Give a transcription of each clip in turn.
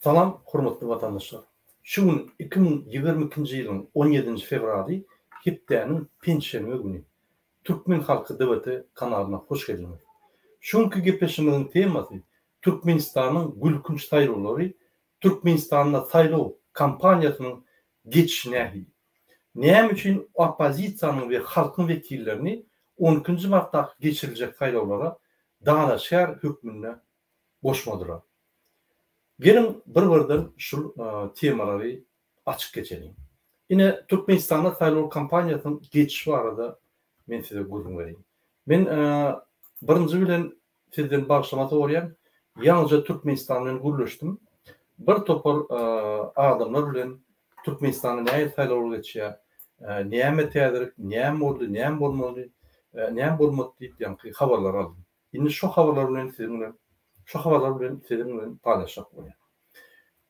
Salam hormatly watandaşlar! Şu gün 2022-nji ýylyň on ýedinji fewraly hepdäniň penşenbe güni. Türkmen halky DWT kanalyna hoş geldiňiz. Şu günki gepleşigimiziň temasy Türkmenistanyň gülkünç saýlawlary, Türkmenistanda saýlaw kampaniýasynyň geçişi nähili? Näme üçin oppozisiýanyň we halkyň wekillerini on ikinji martdaky geçiriljek saýlawlara dalaşgär hökmünde goşmadylar? Geliň bir-birden şul temalary açyp geçeliň. Ine, Türkmenistanda saýlaw kampaniýasynyň geçişi barada men size gürrüň bereýin. Men birinji bilen sizden bagyşlama soraýan. Ýaňyja Türkmenistan bilen gürleşdim. Bir topar adamlar bilen Türkmenistanda nähili saýlawlar geçýär, näme täzelik, näme boldy, näme bolmaly, näme bolmady diýip ýaňky habarlary aldym. Indi şo habarlar bilen siziň bilen şo habarlar bilen siziň bilen paýlaşjak bolýan.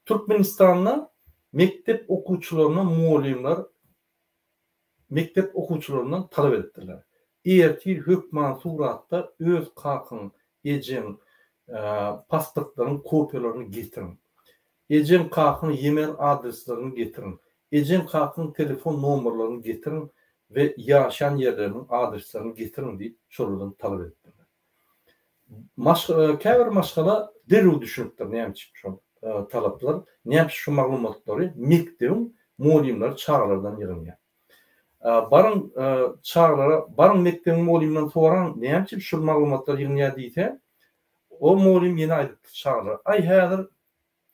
Türkmenistanda mekdep okuwçylaryna mugallymlar mekdep okuwçylaryndan talap edipdirler. Ertir hökman suratda öz kakyň, ejeň pasportlaryň kopiýalaryny getiriň. Ejeň kakyň e-mail adreslerini getiriň. Ejeň kakyň telefon nomerlerini getiriň we ýaşaýan ýerleriniň adreslerini getiriň diýip şolardan talap edipdirler. Käbir maşgala derrew düşünipdir näme üçin şol talaplar, näme üçin şu maglumatlary mekdebiň mugallymlary çagalardan ýygnýar. Baryň çagalara, baryň mekdebiň mugallymyndan soraň näme üçin şul maglumatlar ýygnýar diýse, o mugallym ýene aýdypdyr çagalara, aý häzir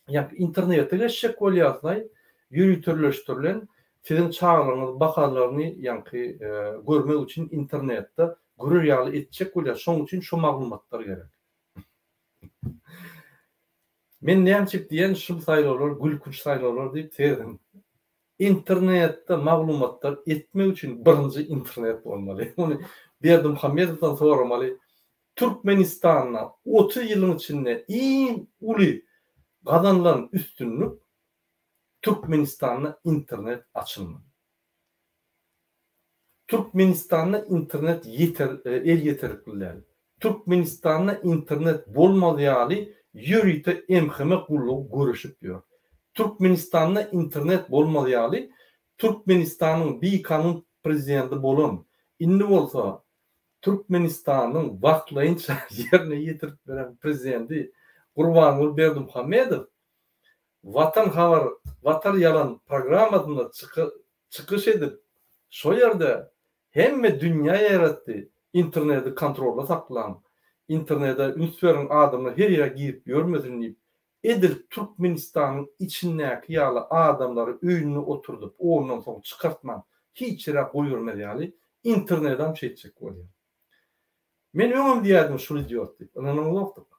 Ýa internete geçjek bolýarsyňaý, ýöriteleşdirilen siziň çagalaryňyz bahalaryny ýaňky görmek üçin internetde görer ýaly etjek bolýar, şoň üçin şo maglumatlar gerek. Men nämçik diýen şul saýlawlar gülkünç saýlawlar diýip serediň. Internetde maglumatlar etmek üçin birinji internet bolmaly. Muny Berdimuhamedowdan soramaly. Türkmenistanda 30 ýylyň içinde iň uly gazanylan üstünlik Türkmenistanda internet açylmady. Türkmenistanda internet ýeter elýeterlikli däl. Türkmenistanda internet bolmaz ýaly ýörite MHM gullugy göreşip ýör. Türkmenistanda internet bolmaz ýaly Türkmenistanyň bikanun prezidenti bolan, indi bolsa Türkmenistanyň wagtlaýynça ýerine ýetirip beren prezidenti Gurbanguly Berdimuhamedow Watan habar, Watar ýalan programmasynda çykyş edip, şo ýerde hemme dünýä ýaýratdy, interneti kontrolda saklaň, internete üns beriň adamlar her ýere girip ýörmesin diýip, edil Türkmenistanyň içindäki ýaly adamlary öýünde oturdyp ondan soň çykartman hiç ýere goýbermez ýaly internedam şeýtjek bolýar. Men öňem diýýärdim şul idiot diýip, ynanaňzokdyk.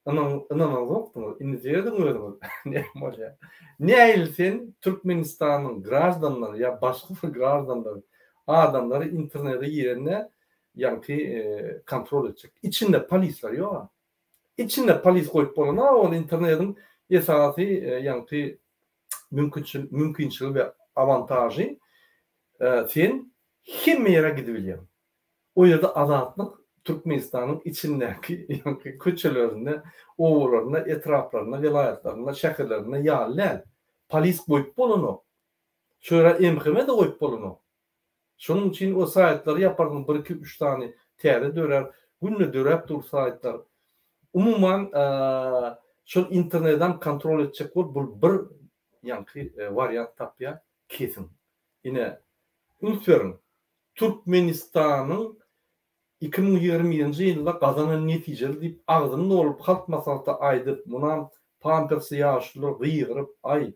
Ynanaňzokdyňyz, indi serediň özüňiz näme bolýar. Nähili sen Türkmenistanyň graždanlary ýa başga bir graždanlary adamlary internede girende ýaňky kontrol etjek. Içinde polisler ýok-a. Içinde polis goýup bolanok ol internediň esasy ýaňky mümkinçiligi we awantažy sen hemme ýere gidibilýäň. O ýerde azatlyk Türkmenistanyň içindäki ýaňky köçelerinde, obalarynda, etraplarynda, welaýatlarynda, şäherlerinde ýaly däl. Polis goýup bolanok. Şo ýere MHM-de goýup bolanok. Şonuň üçin o saýtlary ýaparsyň bir iki üç sany täze dörär. Günde döräp dur saýtlar. Umuman şol internedam kontrol etjek bol bul bir ýaňky wariant tapýar kesin. Ine üns beriň Türkmenistanyň 2021-nji ýylda gazanan netijeli diýip agzyny dolup Halk Maslahatda aýdyp munam pampersli ýaşulular gygyryp aý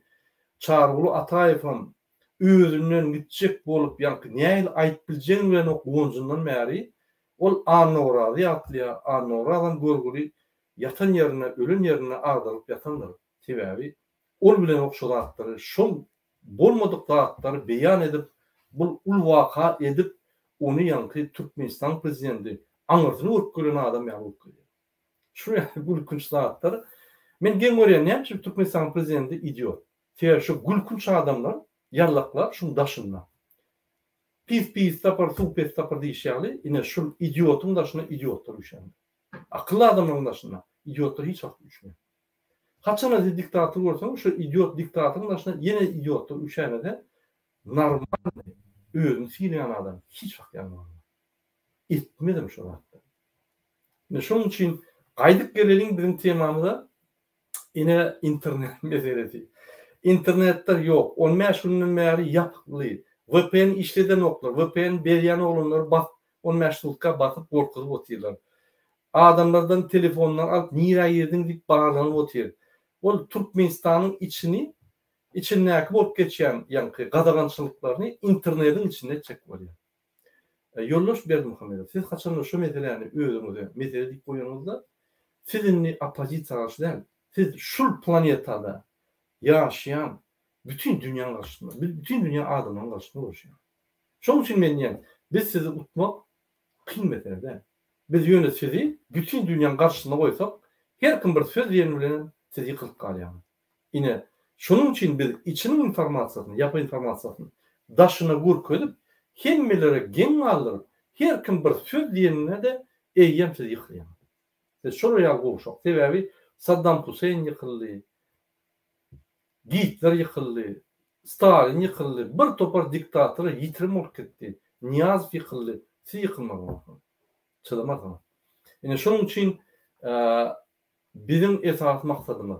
Çaryguly Ataýewam özünden gitjek bolup ýaňky nähili aýdyp biljegini bilenok guwanjyndan bäri ol Annaorazy ýatlaýar Annaorazam görgüli ýatan ýerinde ölen ýerinde agdarylyp ýatandyr sebäbi ol bilenok şo zatlary şol bolmadyk zatlary beýan edip bul uly waka edip ony ýaňky Türkmenistan prezidenti aňyrsyny görüp gelen adam ýaly bolup gelýär. Şu ýaly gülkünç zatlar men geň görýän näme üçin Türkmenistanyň prezidenti idiot. Sebäbi şu gülkünç adamlar ýallaklar şuň daşynda. Pis pis tapar suw pes tapar diýişi ýaly ine şul idiotyň daşynda idiotlar üýşendir. Akylly adamlaryň daşynda idiotlar hiç wagt üýşmeýär. Haçanda siz diktator görseňiz, şo idiot diktatoryň daşyna ýene idiotlar üşämese, normalny, özüni sylaýan adam hiç wagt ýanyna barmaz. Etmezem şo zatlary. Ine şonuň üçin gaýdyp geleliň biziň temamyza. Ine internet meselesi. Internetler ýok. On bäş günden bäri ýapykly. VPN işledenoklar. VPN berýän oglanlary basyp, on bäş sutka basyp gorkuzyp otyrlar. Adamlardan telefondan alyp nirä girdiň diýip barlanyp otyr. Ol Türkmenistanyň içini, içindäki bolup geçýän ýaňky gadagançylyklaryny internediň içinde etjek bolýar. Ýoldaş Berdimuhamedow, siz haçanda şu meseläni özüňize mesele diýip goýanyňyzda, siz indi oppozisiýa garşy däl, siz şul planetada ýaşaýan bütin dünýäň garşysynda, bütin dünýä adamlaryň garşysynda göreşýäňiz. Şonuň üçin men diýýän, biz sizi utmak kyn mesele däl. Biz ýöne sizi bütin dünýäň garşysynda goýsak, her kim bir söz diýeni bilenem siz ýykylyp galýaňyz. Ine, şonuň üçin biz içiniň informasiýasyny, ýapa informasiýasyny daşyna görkezip, hemmelere geň galdyryp, her kim bir söz diýeninde-de eýýäm siz ýykylýaňyz. Siz şolar ýaly gowşak. Sebäbi Saddam Huseýn ýykyldy, Gitler ýykyldy, Stalin ýykyldy, bir topar diktatorlar ýitirim bolup gitdi, Nyýazow ýykyldy, siz ýykylmadyňyz. Çydamarsyňyz. Ine, şonuň üçin Biziň esasy maksadymyz,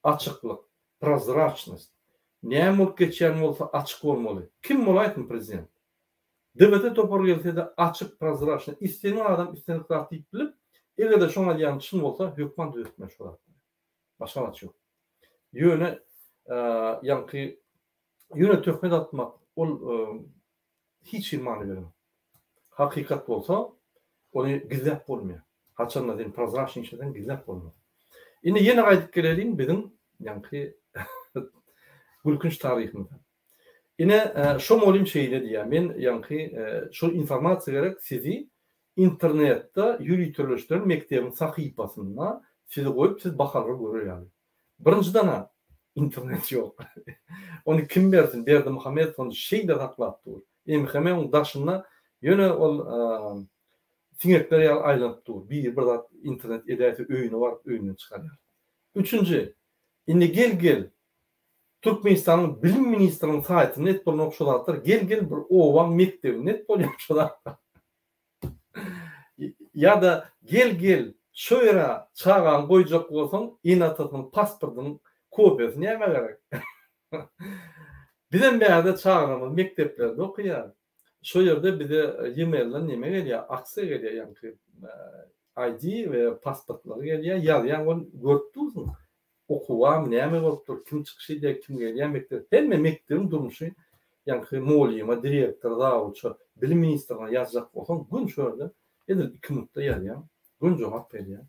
açyklyk, prozraçnost. Näme bolup geçýän bolsa açyk bolmaly. Kim bolaýsyn prezident. DBT topary gelse-de açyk, prozraçno, islendik adam islendik zat diýip bilip, eger-de şoň aýdýany çyn bolsa hökman düzetmeli şo zatlary. Başga alaç ýok. Ýöne ýaňky ýöne töhmet atmak ol hiç hili many berenok. Hakykat bolsa, ony gizläp bolmaýar. Haçanda sen prozraçnyý işleseň gizläp bolmaz. Indi ýene gaýdyp geleliň biziň ýaňky gülkünç taryhymyza. Ine, şo mugallym şeýle diýýär, men ýaňky şol informasiýa gerek sizi internetde ýöriteleşdiren mekdebiň sahypasynda sizi goýup siz bahalary görer ýaly. Birinjiden-ä, internet ýok. Ony kim bersin? Berdimuhamedow ony şeýle saklap dur. MHM oň daşynda, ýöne ol siňekler ýaly aýlanyp dur. Biri bir zat internet edäýse öýüne baryp öýünden çykarýar. Üçünji, indi gel-gel, Türkmenistanyň bilim ministriniň saýtynda et bolanok şo zatlar, gel-gel bir obaň mekdebinde et bolýar şo zatlar. Ýa-da gel-gel, şo ýere çagaňy goýjak bolsaň, ene-atasynyň pasportynyň kopiýasy nämä gerek? Bizem bärde çagalarymyz mekdeplerde okaýar. Şo ýerde bize e-mailden neme gelýär, aksiýa gelýär, ýaňky ID we pasportlary gelýär, ýazýaň ony görüp dursuň. Okuwam näme bolup dur, kim çykyş edýär, kim gelýär mekdebe. Hemme mekdebiň durmuşy ýaňky mugallyma, direktora, zawuça, bilim ministrine ýazjak bolsaň, gün şu ýerde edil iki minutda ýazýaň, gün jogap berýär.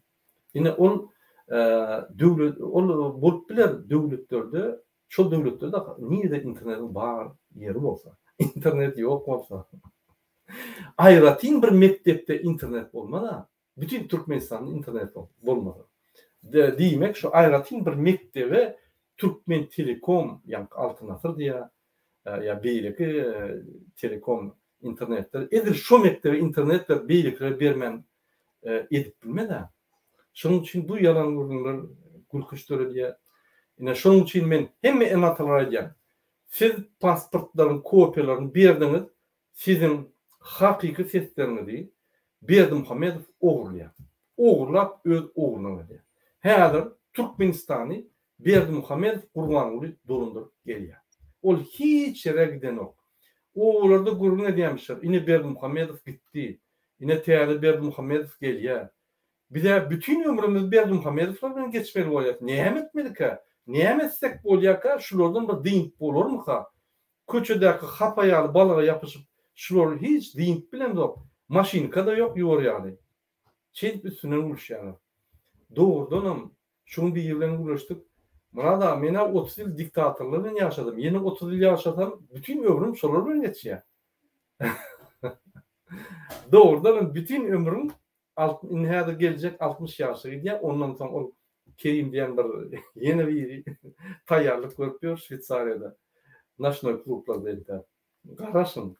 Ine ol döwlet ol bolup biler döwletlerde, şol döwletlerde nirede internetiň bar ýeri bolsa, internet ýok bolsa. Aýratyn bir mekdepde internet bolmaz-a. Bütin Türkmenistanda internet bolmasa. Diýmek şu aýratyn bir mekdebe Türkmen telekom ýaňky Altyn asyr diýýär ýa beýleki telekom internetler edil şo mekdebe internet berip beýlekilere bermän edip bilmez-ä. Şonuň üçin bu ýalan gürrüňler gülkünç döredýär. Ine şonuň üçin men hemme ene-atalara aýdýan. Siz pasportlaryň kopiýalaryny berdiňiz, Siziň hakyky sesleriňizi Berdimuhamedow ogurlaýar. Ogurlap öz ugruna berýär. Häzir Türkmenistany Berdimuhamedow Gurbanguly dolandyryp gelýär. Ol hiç ýere gidenok. Obalarda gürrüň edýämişler, ine Berdimuhamedow gitdi, ine täze Berdimuhamedow gelýär. Biz-ä bütin ömrümizi Berdimuhamedowlar bilen geçmeli bolýas. Näme etmelikä? Näme etsek bolýarka, şulardan bir dynyp bolarmyka? Köçedäki hapa ýaly balyga ýapyşyp şulary hiç dynyp bilemzok, maşynka-da ýok ýuwar ýaly. Şeýdip üstünden gülüşýärler. Dogrudanam, şu gün biri bilen gürleşdik. Myrat aga, men-ä 30 ýyl diktatorlar bilen ýaşadym, ýene 30 ýyl ýaşasam, bütin ömrüm şolar bilen geçýär. Dogrudanam, bütin ömrüň Alt, indi häzir geljek 60 ýaşa gidýär, ondan soň ol Kerim diýen bir ýene biri taýýarlyk görüp ýör Şweýsariýada. Noçnoý klublarda entäp. Garaşyň.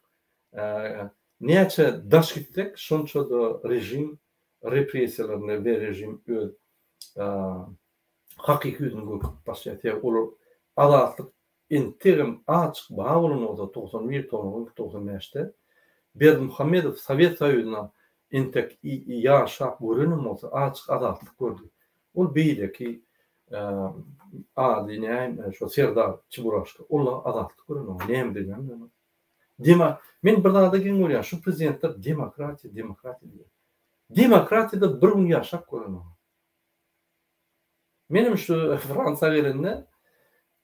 Näçe daş gitsek, şonça-da režim repressiýalaryny we režim öz. Hakyky ýüzüni görkezip başlaýar. Sebäbi olar azatlyk entegem azjyk bar bolan bolsa 91, 92, 95-de Berdimuhamedow Sowet Soýuzyna entek ýaşap görenem bolsa azjyk azatlyk gördi. Ol beýleki ady näme şo Serdar Çiburaşka ol azatlyk görenok. Näme diýýän bilemok. Dema men bir zada geň görýän şu prezidentler demokratiýa demokratiýa diýýär. Demokratiýada bir gün ýaşap görenok. Menem şu Fransiýa gelende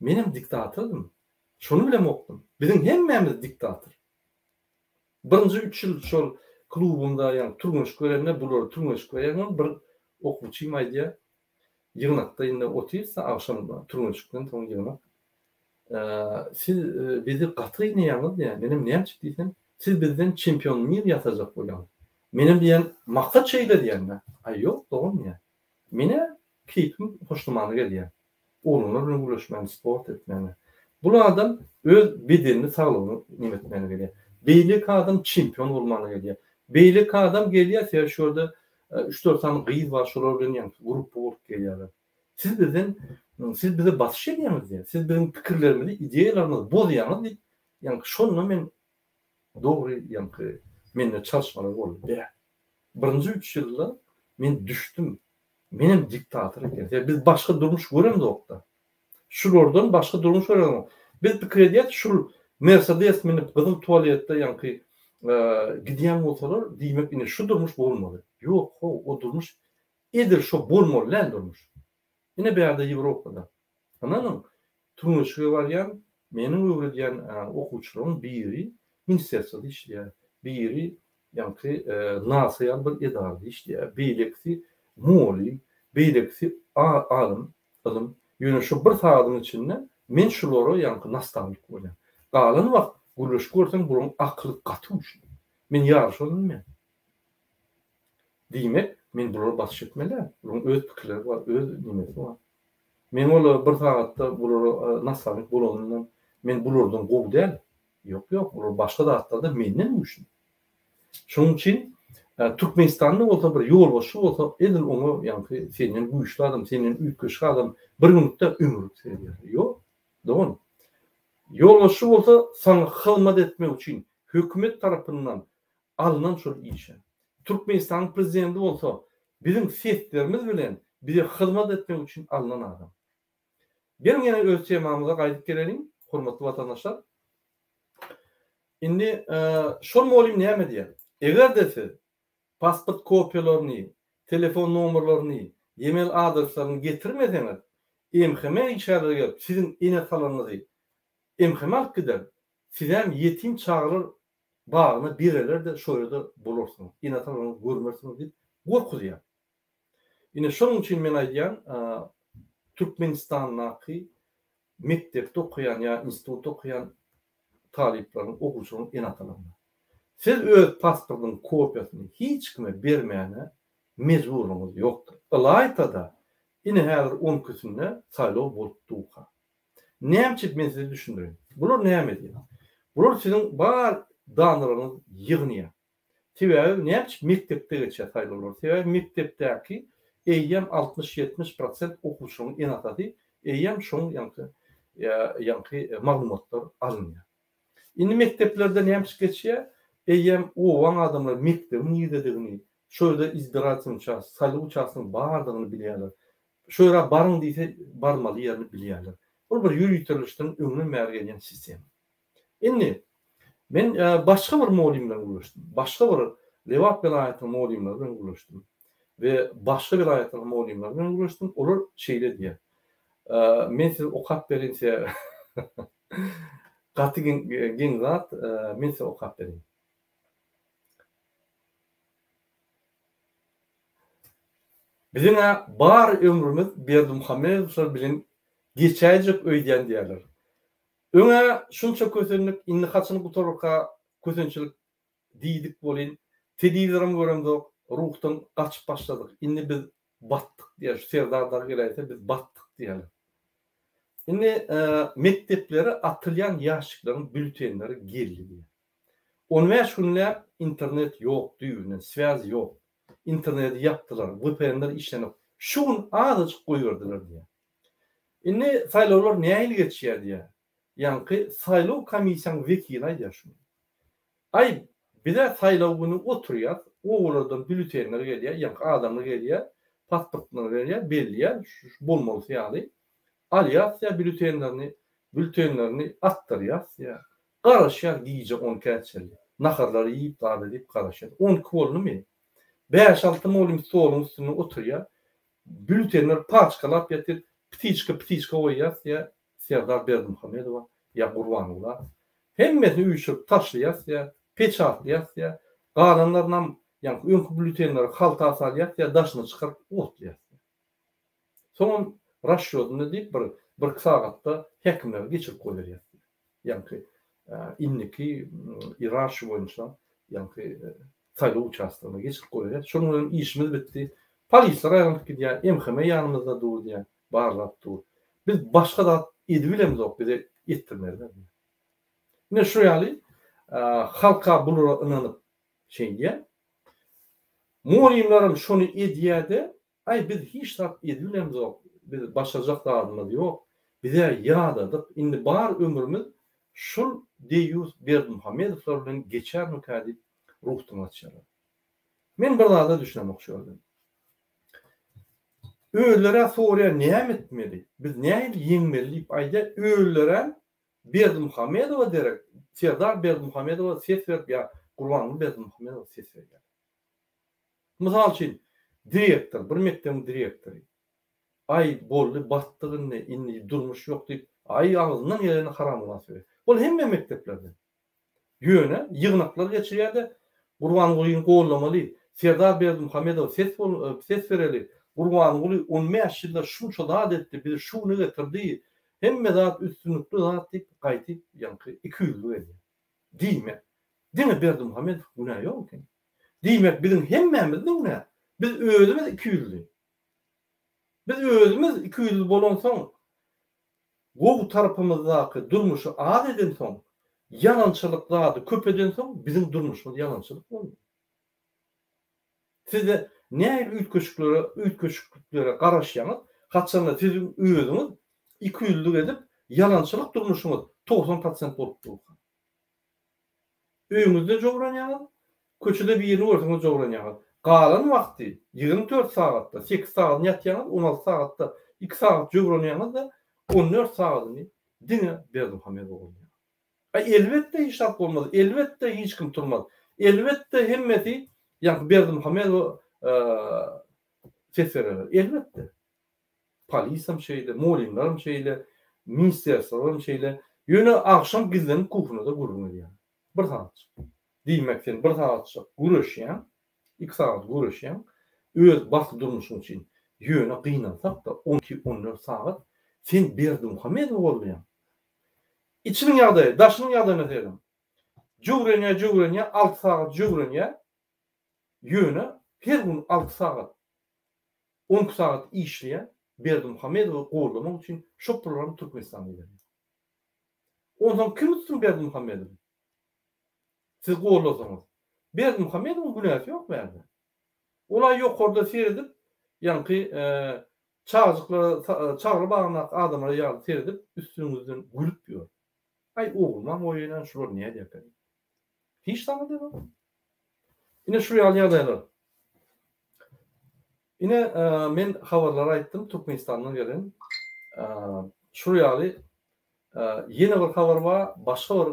menem diktatordym. Şony bilemokdym. Biziň hemmämiz diktator. Birinji üç ýyl şol klubumda ýagny türgenşik berende bulary türgenşik berýän bir okuwçym aýdýar. Ýygnakda indi otyrys-da agşam türgenşikden soň ýygnak. Siz bizi gaty gynaýaňyz diýýär. Menem näme üçin diýsem, siz bizden çempion mir ýasajak bolýaňyz. Menem diýýän, maksat şeýle diýýän-dä. Aý ýok dogan diýýär. Menä keýpim hoşlamana gelýär. Oglanlar bilen gürleşmäne, sport etmäne. Bul adam öz bedenini, saglygyny neme etmäne gelýär. Beýleki adam çempion bolmana gelýär. Beýleki adam gelýär, sebäbi şu ýerde üç-dört sany gyz bar, şolar bilen ýaňky gruppa bolup gelýärler. Siz bizden, siz bize basyş edýäňiz diýýär. Siz biziň pikirlerimizi, ideýalarymyzy bozýaňyz diýip, ýaňky şonda men dogry ýaňky mende çalyşmalar boldy. Bäh. Birinji üç ýylda men düşdüm. Menem diktator eken. Sebäbi biz başga durmuş göremzok-da. Şulardan başga durmuş göremzok. Biz pikir edýäs, şul Mersedes münüp gyzyl tualetde ýaňky gidýän bolsalar, diýmek ine şu durmuş bolmaly. Ýok, how, o durmuş edil şo bolmaly däl durmuş. Ine bärde Ýewropada. Ynanyň, türgenleşige barýan, meniň öwredýän okuwçylarymyň biri ministerstwada işleýär, biri ýaňky NASA ýaly bir edarada işleýär, beýlekisi mugallym, beýlekisi alym, ylym. Ýöne şu bir sagadyň içinde men şulara ýaňky nastawnik bolýan. Galan wagt gürleşip görseň bularyň akyly gaty güýçli. Men ýaryşa münmeýän. Diýmek, men bulara basyş etmeli däl. Bularyň öz pikirleri bar, öz nemesi bar. Men ola bir sagatda bulara nastawnik bolanymdan men bulardan gowy däl. Ýok, ýok, bular başga zatlarda menden güýçli. Şonuň üçin Türkmenistanda bolsa bir ýolbaşçy bolsa edil oňa ýaňky senden güýçli adam, senden üýtgeşik adam bir günlükde ömürlik seredýärler. Ýok, dogan. Ýolbaşçy bolsa saňa hyzmat etmek üçin hökümet tarapyndan alnan şol işe. Türkmenistanyň prezidenti bolsa biziň seslerimiz bilen bize hyzmat etmek üçin alnan adam. Geliň ýene öz temamyza gaýdyp geleliň, hormatly watandaşlar. Indi şol mugallym näme diýýär? Eger-de siz pasport kopiýalaryny, telefon nomerlerini, e-mail adreslerini getirmeseňiz, MHM işgärleri gelip siziň ene-atalaryňyzy MHM alyp gider, sizem ýetim çagalar bagyna bereler-de şo ýerde bolarsyňyz, ene-atalaryňyzy görmersiňiz diýip gorkuzýar. Ine şonuň üçin men aýdýan, Türkmenistandaky mekdepde okaýan ýa institutda okaýan talyplaryň, okuwçylaryň ene-atalaryna. Siz öz pasportynyň kopiýasyny hiç kime bermäne mejburlygyňyz ýokdur. Ylaýta-da, ine häzir on ikisinde saýlaw bolup durka. Näme üçin men size düşündireýin. Bular näme edýär? Bular siziň bar danalaryňyzy ýygnaýar. Sebäbi näme üçin mekdepde geçýär saýlawlar? Sebäbi mekdepdäki eýýäm 60-70 prosent okuwçylaryň ene-atasy eýýäm şoň ýaňky ýaňky maglumatlar alynýar. Indi mekdeplerde näme üçin geçýär? Eýýäm obaň adamlary mekdebiň nirededigini, şo ýerde izbiratelnyý uçastok, saýlaw uçastogynyň bardygyny bilýärler. Şo ýere baryň diýse barmaly ýerini bilýärler. Ol bir ýöriteleşden öňden bäri gelýän sistema. Indi men başga bir mugallym bilen gürleşdim. Başga bir Lebap welaýatynyň mugallymlary bilen gürleşdim. We başga welaýatlaryň mugallymlary bilen gürleşdim. Olar şeýle diýýär. Men size okap bereýin sebäbi gaty geň zat, men size okap bereýin. Biziň-ä bar ömrümiz Berdimuhamedowlar bilen geçäýjek öýdýän diýýärler. Öň-ä şunça kösendik, indi haçan gutararka kösençilik diýdik welin, telewizoram göremzok, ruhdan gaçyp başladyk. Indi biz batdyk diýýär, şu Serdar dagy geläýse biz batdyk diýýärler. Indi mekdeplere atylýan ýaşikleriň bültenleri geldi diýýär. On bäş günläp internet ýok düýbünden, swýaz ýok. Interneti ýapdylar, VPN-ler işlenok. Şu gün azajyk goýberdiler diýýär. Indi saýlawlar nähili geçýär diýýär. Ýaňky saýlaw komissiýaň wekili aýdýar şuny. Aý, biz-ä saýlaw güni oturýas, obalardan býulletenler gelýär, ýaňky adamlar gelýär, pasportlaryny berýär, belleýär, şu bolmalysy ýaly. Alýas diýýär býulletenlerini, bültenlerini atdyrýas diýýär. Garaşýas gije on ikä çenli. Naharlary iýip, zat edip garaşýas. On iki boldumy? Bäş-alty mugallym stoluň üstünde oturýar. Bültenler paçkalap ýatyr, ptiçka-ptiçka goýýas diýýär Serdar Berdimuhamedowa ýa Gurbangula. Hemmesini üýşürip taşlaýas diýýär, peçatlaýas diýýär. Galanlarynam ýaňky öňki bültenleri halta salýas diýýär, daşyna çykaryp otlaýas diýýär. Soňam rasçýodyny diýip bir birki sagatda häkimlere geçirip goýberýäs diýýär. Ýaňky indiki ierarhiýa boýunça ýaňky saýlaw uçastogyna geçirip goýberýäs. Şonuň bilen işimiz bitdi. Polisler aýlanyp gidýär, MHM ýanymyzda dur diýýär, barlap dur. Biz başga zat edibilemzok, bize etdirmezler diýýär. Ine şu ýaly halka bulara ynanyp şeýdýär. Mugallymlaram şony edýär-de, Aý biz hiç zat edibilemzok, biz başarjak zadymyz ýok, bizä ýadadyk, indi bar ömrümiz şul deýýus Berdimuhamedowlar bilen geçermikä diýip ruhdan gaçýarlar. Men bir zada düşünemok şu ýerde. Özlerä soraýar näme etmeli, biz nähili ýeňmeli diýip aýdýar, özlerem Berdimuhamedowa derek Serdar Berdimuhamedowa ses berip ýa Gurbanguly Berdimuhamedowa ses berýärler. Mysal üçin, direktor, bir mekdebiň direktory, Aý, boldy, batdyk indi, indi durmuş ýok diýip, aý, agzyndan geleni haramgula söýýär. Ol hemme mekdeplerde. Ýöne ýygnaklar geçirýär-de, Gurbangulyny gollamaly, Serdar Berdimuhamedowa ses ses bereli, Gurbanguly on bäş ýylda şunça zat etdi, bizi şu güne getirdi, hemme zat üstünlikli zat diýip, gaýdyp ýaňky ikiýüzlülik edýär. Diýmek, diňe Berdimuhamedow günä ýok eken. Diýmek, biziň hemmämizde günä. Biz özümiz ikiýüzli. Biz özümiz ikiýüzli bolansoň, gowy tarapymyzdaky durmuşy az edensoň, ýalançylyk zady köp edensoň, biziň durmuşymyz ýalançylyk boldy. Sizde nähili üýtgeşiklere, üýtgeşikliklere garaşýaňyz, haçanda siziň özüňiz ikiýüzlülik edip, ýalançylyk durmuşyňyz 90 prosent bolup durka. Öýüňizde jowranýaňyz, köçede birini görseňiz jowranýaňyz. Galan wagty 24 sagatda sekiz sagadyny ýatýaňyz, 16 sagatda iki sagat jöwranýaňyz-da, 14 sagadyny diňe Berdimuhamedowa goýýaňyz. A elbetde hiç zat bolmaz, elbetde hiç kim turmaz. Elbetde hemmesi ýaňky Berdimuhamedowa ses bererler. Elbetde. Polisam şeýle, mugallymlaram şeýle, ministerstwolaram şeýle. Ýöne agşam gizlenip kuhnada gürrüň edýärler. Bir sagatjyk. Diýmek sen bir sagatjyk güreşýäň, iki sagat güreşýäň öz bagtly durmuşyň üçin. Ýöne gynansak-da on iki, on dört sagat sen Berdimuhamedowy goldaýaň. Içiniň ýagdaýy, daşynyň ýagdaýyna serediň. Jöwrenýär, jöwrenýär, alty sagat jöwrenýär. Ýöne her gün alty sagat, on iki sagat işleýän Berdimuhamedowy goldamak üçin şo pullaram Türkmenistana iberýär. Onsoň kim tutsun Berdimuhamedowy? Siz gollasaňyz. Berdimuhamedowyň günäsi ýok bärde. Ol-a ýokarda seredip, ýaňky çagajyklara, çaglar bagyndaky adamlara ýaly seredip, üstüňizden gülüp ýör. Aý, oglumam goýaýyn, şular nädýärkä diýip. Hiç zat edenok. Ine şu ýaly ýagdaýlar. Ine men habarlary aýtdym Türkmenistandan gelen. Şu ýaly ýene bir habar bar, başga bir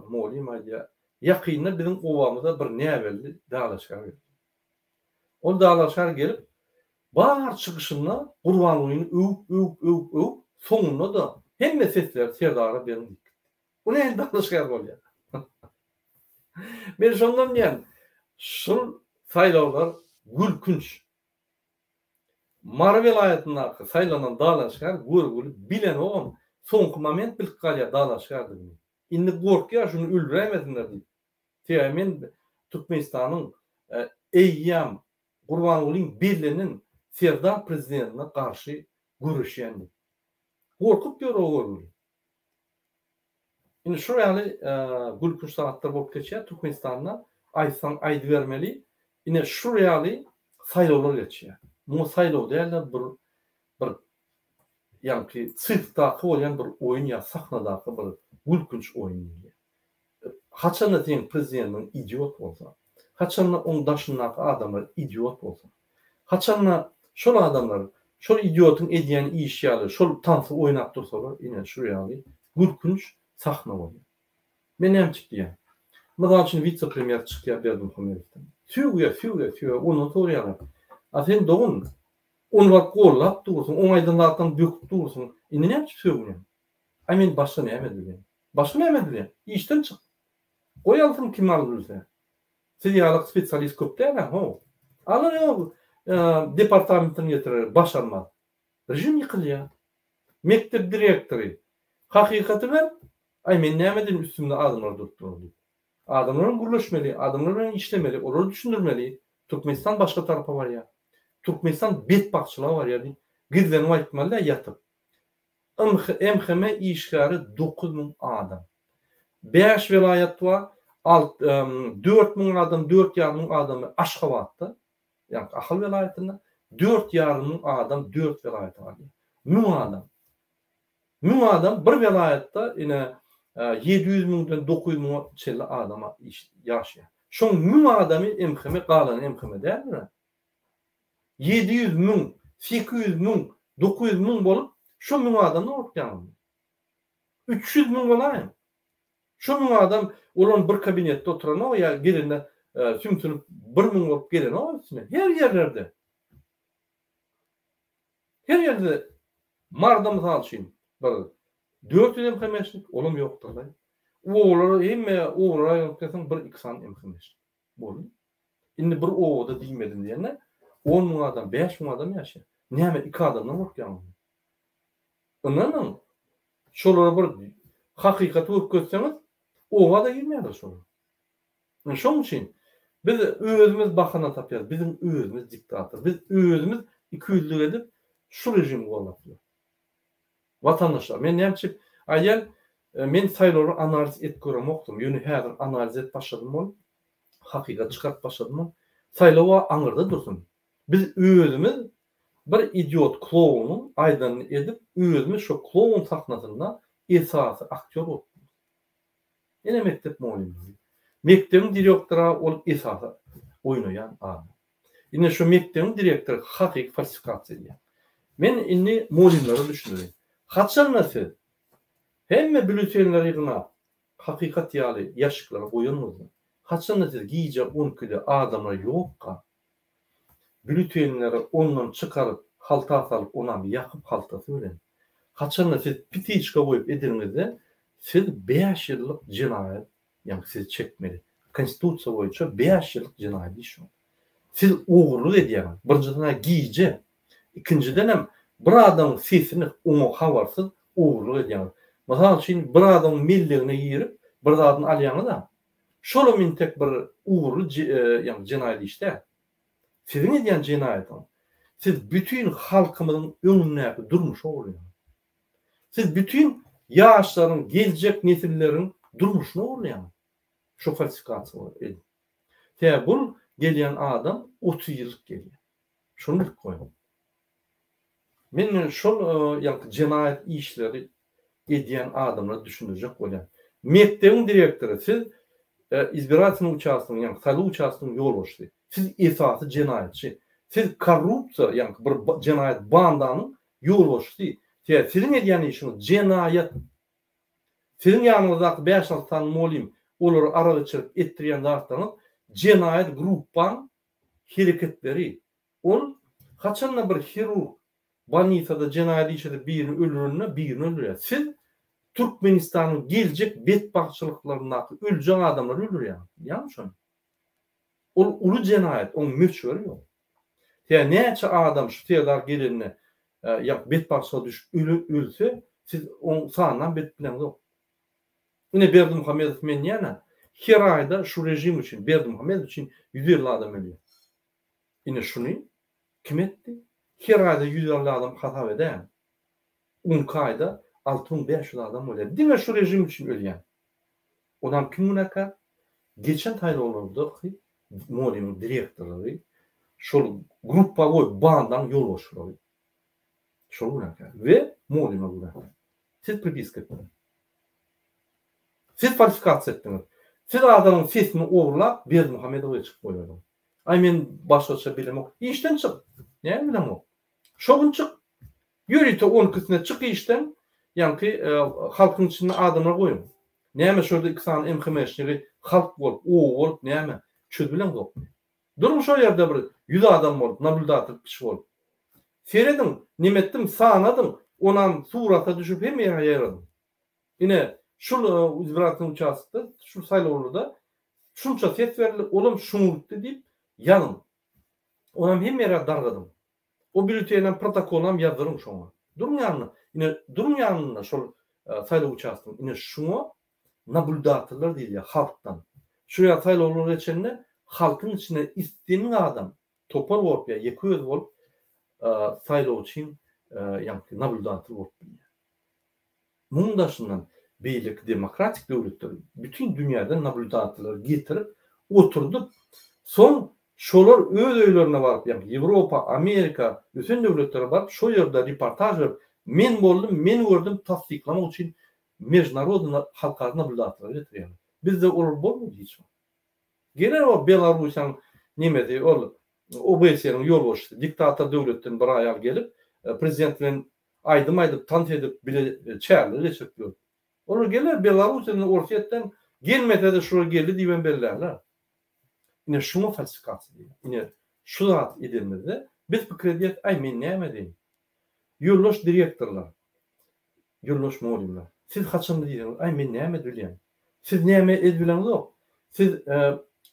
mugallym aýdýar. Ýakynda biziň obamyza bir näbelli dalaşgär geldi. Ol dalaşgär gelip, bar çykyşynda Gurbangulyny öwüp, öwüp, öwüp, öwüp, soňunda-da hemme sesleri Serdara beriň diýip gitdi. Bu nähili dalaşgär bolýar? Men şondan diýýän, şul saýlawlar gülkünç. Mary welaýatyndaky saýlanan dalaşgär görgüli bilenogam, soňky moment bilip galýar dalaşgärdigini. Indi gorkýar şuny öldüräýmesinler diýip. Sebäbi men Türkmenistanyň eýýäm Gurbangulyň bellenen Serdar prezidentine garşy göreşýän diýip. Gorkup ýör o görgüli. Indi şu ýaly gülkünç zatlar bolup geçýär Türkmenistanda. Aýtsaň aýdybermeli. Ine şu ýaly saýlawlar geçýär. Muňa saýlaw däl-de bir bir. ýaňky sirkdaky bolýan bir oýun ýa sahnadaky bir gülkünç oýun diýilýär. Haçanda seň prezidentiň idiot bolsa, haçanda oň daşyndaky adamlar idiot bolsa, haçanda şol adamlar şol idiotyň edýän işi ýaly şol tansy oýnap dursalar ine şu ýaly gülkünç sahna bolýar. Men näme üçin diýýän? Mysal üçin wise-premýer çykýar Berdimuhamedowdan. Sögýär, sögýär, sögýär. Ondan soraýarlar. A sen dogan, ony baryp gollap dursuň, oň aýdan zatlaryny böküp dursuň. Indi näme üçin sögünýäň? Aý men başga näme edilýän? Başga näme edilýän? Işden çyk. Goý alsyn kim alyp bilse. Siz ýaly spesialist köp däl-ä, how. Alar ýok, departamentden getirer, başarmaz. Režim ýykylýar. Mekdep direktory, hakykaty ber, aý men näme edeýin üstümde adamlar durup dur diýip. Adamlar bilen gürleşmeli, adamlar bilen işlemeli, olary düşündirmeli, Türkmenistan başga tarapa barýar. Türkmenistan betbagtçylyga barýar diýip, gizlenip aýtmaly däl ýatyp. MHM işgäri 9000 adam. Bäş welaýat bar, alt, 4000 adam, dört ýarym müň adamy Aşgabatda, ýagny Ahal welaýatynda dört ýarym müň adam dört welaýaty alýar. Müň adam. Müň adam bir welaýatda ine 700 müňden 900 müňe çenli adam ýaşaýar. Şoň müň adamy MHM galany MHM däldir. 700 müň, 800 müň, 900 müň bolup şo müň adamdan gorkýaňyzmy? 300 müň bolaýyň. Şo müň adam olam bir kabinetde oturanok ýa gelende sümsünip bir müň bolup gelenok üstüne. Her ýerlerde. Her ýerde Maryda mysal üçin bir 400 MHM-şnik olam ýokdurlaý. Obalara hemme obalara aýlanyp gelseň bir iki sany MHM-şnik. Boldy. Indi bir obada diýmedim diýende on müň adam, bäş müň adam ýaşaýar. Näme iki adamdan gorkýaňyzmy? Ynanyň, şolara bir hakykaty görkezseňiz, oba-da girmeýärler şolar. Ine şonuň üçin biz özümiz bahana tapýarys, biziň özümiz diktator, biz özümiz ikiýüzlülik edip şu režimi gollap ýörüs. Watandaşlar, men näme üçin aýdýan, men saýlawlary analiz edip göremokdym, ýöne häzir analiz edip başladym bolup, hakykat çykaryp başladym bolup, saýlaw-a aňyrda dursun, Biz özümiz bir idiot klounyň aýdanyny edip özümiz şo kloun sahnasynda esasy aktýor bolup durus. Ine mekdep mugallymlary. Mekdebiň direktory ol esasy oýnaýan adam. Ine şo mekdebiň direktory hakyky falsifikasiýa edýär. Men indi mugallymlara düşündireýin. Haçanda siz hemme býulletenleri ýygnap hakykat ýaly ýaşiklara goýanyňyzda, haçanda siz gije on ikide adamlar ýokka Bülütenleri ondan çykaryp, halta salyp, onam ýakyp haltasy bilen. Haçanda siz pitiçka goýup edeniňizde, siz bäş ýyllyk jenaýat, ýagny sizi çekmeli. Konstitusiýa boýunça bäş ýyllyk jenaýat iş ol. Siz ogurlyk edýäňiz. Birinjiden-ä gije, ikinjidenem bir adamyň sesini oňa habarsyz ogurlyk edýäňiz. Mysal üçin, bir adamyň mellegine girip, bir zadyny alýaňyz-a, Şolam intek bir ugurly ýagny jenaýat iş däl. Siziň edýän jenaýatyňyz, siz bütin halkymyzyň öňündäki durmuşy ogurlaýaňyz. Siz bütin ýaşlaryň, geljek nesilleriň durmuşyny ogurlaýaňyz. Şu falsifikasiýa edip. Sebäbi bul gelýän adam 30 ýyllyk gelýär. Şony bilip goýuň. Men şol ýaňky jenaýat işleri edýän adamlara düşündirjek bolýan. Mekdebiň direktory siz izbiratelnyý uçastogyň ýagny saýlaw uçastogyň ýolbaşçysy. Siz esasy jenaýatçy. Siz korrupsiýa ýagny bir jenaýat bandanyň ýolbaşçysy. Sebäbi siziň edýän işiňiz jenaýat. Siziň ýanyňyzdaky bäş-alty sany mugallym olary arak içirip etdirýän zatlaryňyz jenaýat gruppaň hereketleri. Ol, haçanda bir hirurg bolnisada jenaýat iş edip birini öldürende birini öldürýär. Siz Türkmenistanyň geljek betbagtçylyklaryndaky öljek adamlary öldürýäňiz. Bilýäňmi şony? Ol uly jenaýat, oň möçberi ýok. Tä näçe adam şu Serdar gelende ýa betbagtçylyga düşüp ölse, siz oň sanynam bilip bileňzok. Ine Berdimuhamedow men diýýän-ä, her aýda şu režim üçin, Berdimuhamedow üçin 150 adam ölýär. Ine şuny kim etdi? Her aýda 150 adam hasap edäýiň. On iki aýda 6500 adam bolýar. Diňe şu režim üçin ölýän. Onam kim günäkär? Geçen saýlawlardaky MONI-niň direktorlary, şol gruppawoý bandaň ýolbaşçylary. Şol günäkär. We mugallymlar günäkär. Siz pripiska etdiňiz. Siz falsifikasiýa etdiňiz. Siz adamyň sesini ogurlap Berdimuhamedowa geçirip goýberdiňiz. Aý men başgaça bilemok. Işden çyk. Näme bileňok? Şo gün çyk. Ýörite on ikisine çyk işden, ýaňky halkyň içinde adamlar goýuň. Näme şo ýerde iki sany MHM-şnigi halk bolup, oba bolup näme çözübileňzokmy? Duruň şo ýerde bir ýüz adam bolup, nablýudatel kişi bolup. Serediň, nemetdim, sanadyň, onam surata düşürip hemme ýere ýaýradyň. Ine, şul izbiratelnyý uçastkda, şul saýlawlarda şunça ses berildi, olam şuňa gitdi diýip ýazyň. Onam hemme ýere dargadyň. O býulletenam, protokolynam ýazdyryň şoňa. Duruň ýanynda, ine, duruň ýanynda şol saýlaw uçastogyň, ine şuňa nablýudateller diýilýär halkdan. Şu ýa saýlawlar geçende halkyň içinde islendik adam topar bolup ýa ýeke özi bolup saýlawçyň ýaňky nablýudatel bolup bilýär. Munuň daşyndan beýleki demokratik döwletler bütin dünýäden nablýudatelleri getirip oturdyp, soň şolar öz öýlerine baryp, ýagny Ýewropa, Amerika, ösen döwletlere baryp şo ýerde reportaž berip, men boldum, men gördüm tassyklamak üçin mežnarodny halkara nablýudatelleri getirýärler. Bizde olar bolmady hiç wagt. Geler o Belarussiýanyň nemesi ol OBSE-niň ýolbaşçysy, diktator döwletden bir aýal gelip, prezident bilen aýdym aýdyp, tans edip, bile çäreler geçirip ýör. Olar geler Belarussiýadan, Orsýetden, gelmese-de şular geldi diýibem bellärler. Ine şuňa falsifikasiýa diýilýär. Ine şu zat edenimizde biz pikir edýäs, aý men näme edeýin? Ýoldaş direktorlar, ýoldaş mugallymlar, siz haçanda diýseňiz, aý men näme edibilýän? Siz näme edibileňzok? Siz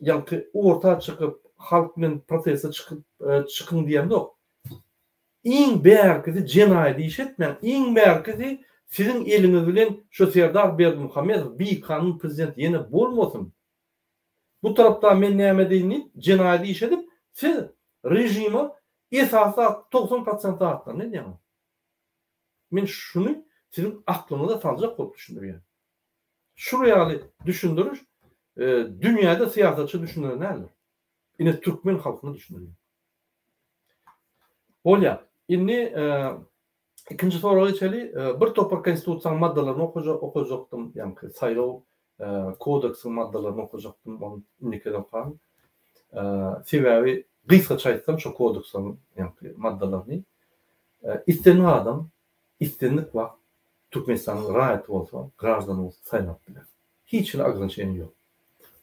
ýaňky orta çykyp, halk bilen proteste çykyp çykyň diýemzok. Iň bärkisi jenaýat iş etmäň, iň bärkisi siziň eliňiz bilen şu Serdar Berdimuhamedow bikanun prezident ýene bolmasyn. Bu tarapda men näme edeýin diýip jenaýat iş edip siz režime esasy zat 90 prosent zatlaryny edýäňiz. Men şuny siziň aklyňyza saljak bolup düşündirýän. Şul ýaly düşündiriş dünýäde syýasatça düşündiren däldir. Ine türkmen halkyna düşündirýän. Bolýar. Indi ikinji soraga geçeli. Bir topar konstitusiýanyň maddalaryny okajakdym, ýaňky saýlaw kodeksiň maddalaryny okajakdym, ony indiki gezek okaryn. Sebäbi gysgaça aýtsam şo kodeksiň ýaňky maddalaryny islendik adam islendik wagt Türkmenistanyň raýaty bolsa, graždany bolsa saýlap biler. Hiç hili ograniçeniýa ýok.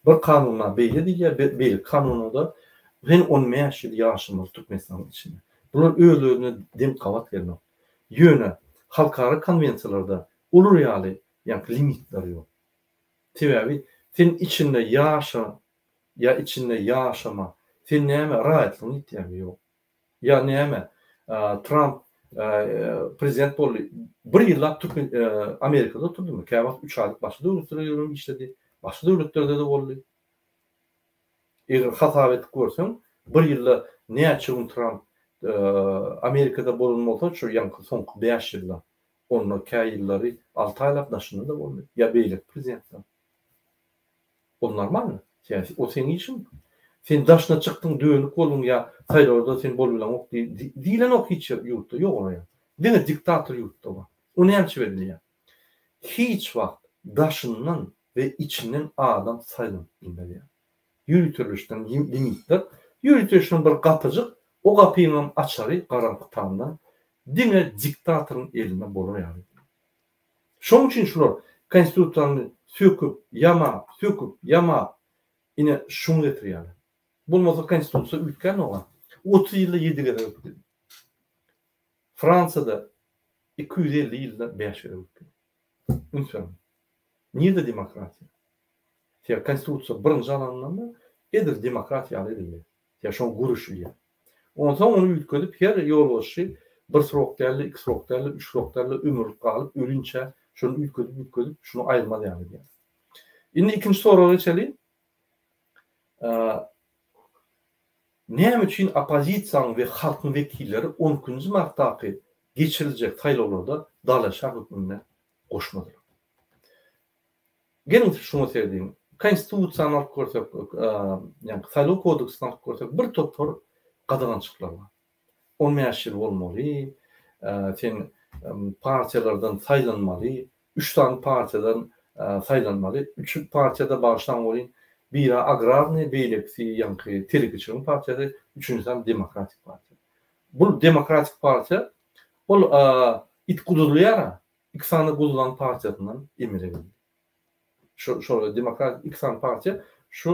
Bir kanunda beýle diýilýär, beýleki kanunda sen 15 ýyl ýaşamaly Türkmenistanyň içinde. Bular öz-özüne deň gabat gelmek. Ýöne halkara konwensiýalarda olar ýaly ýaňky limitler ýok. Sebäbi sen içinde ýaşa ýa içinde ýaşama, sen näme raýatlygyň ýitýärmi? Ýok. Ýa näme, Tramp prezident boldy, bir ýyllap türkmen Amerikada oturdymy? Käwagt üç aýlyk başga döwletlere ýörem işledi. Başga döwletlerde-de boldy. Eger hasap edip görseň, bir ýylda näçe gün Tramp Amerikada bolan bolsa, şu ýaňky soňky bäş ýylda, onda kä ýyllary alty aýlap daşynda-da boldy. Ýa beýleki prezidentler. Ol normalny. Sen o seň işiň. Sen daşyna çykdyň dönük bolduň ýa saýlawda sen bolubileňok diýilenok hiç ýurtda ýok olar ýaly. Diňe diktator ýurtda bar. O näme üçin edilýär? Hiç wagt daşyndan we içinden adam saýlanyp bilmez ýaly. Ýöriteleşdirilen limitler, ýöriteleşdirilen bir gapyjyk, o gapyňam açary garaňky tamdan diňe diktatoryň elinde bolar ýaly. Şoň üçin şular konstitusiýany söküp, ýamap, söküp, ýamap, ine şuňa getirýärler. Bolmasa konstitusiýa üýtgänok-a. 30 ýylda ýedi gezek üýtgedi. Fransiýada 250 ýylda 5 gezek üýtgedi. Üns beriň. Nirde demokratiýa? Sebäbi konstitusiýa birinji alanynda edil demokratiýa ýaly edildi. Ýa şoňa göreşilýär. Onsoň ony üýtgedip her ýolbaşçy bir srok dälde, iki srok dälde, üç srok dälde ömürlik galyp ölinçä şony üýtgedip üýtgedip şuny aýyrmaz ýaly edýär. Indi ikinji soraga geçeli. Näme üçin oppozisiýanyň we halkyň wekilleri on ikinji martdaky geçiriljek saýlawlarda dalaşgär hökmünde goşmadylar? Geliň şuňa serediň. Konstitusiýany alyp görsek, ýagny saýlaw kodeksini alyp görsek bir topar gadagançylyklar bar. 15 ýyl bolmaly. sen partiýalardan saýlanmaly, üç sany partiýadan saýlanmaly. Üç partiýada bagyşlaň welin, biri agrarnyý, beýlekisi ýaňky telekeçileriň partiýasy, üçünjisi hem demokratik partiýa. Bul demokratik partiýa ol it guduzlaýar-a, iki sany guduzlan partiýasyndan emele geldi. Şu şol demokratik iki sany partiýa şu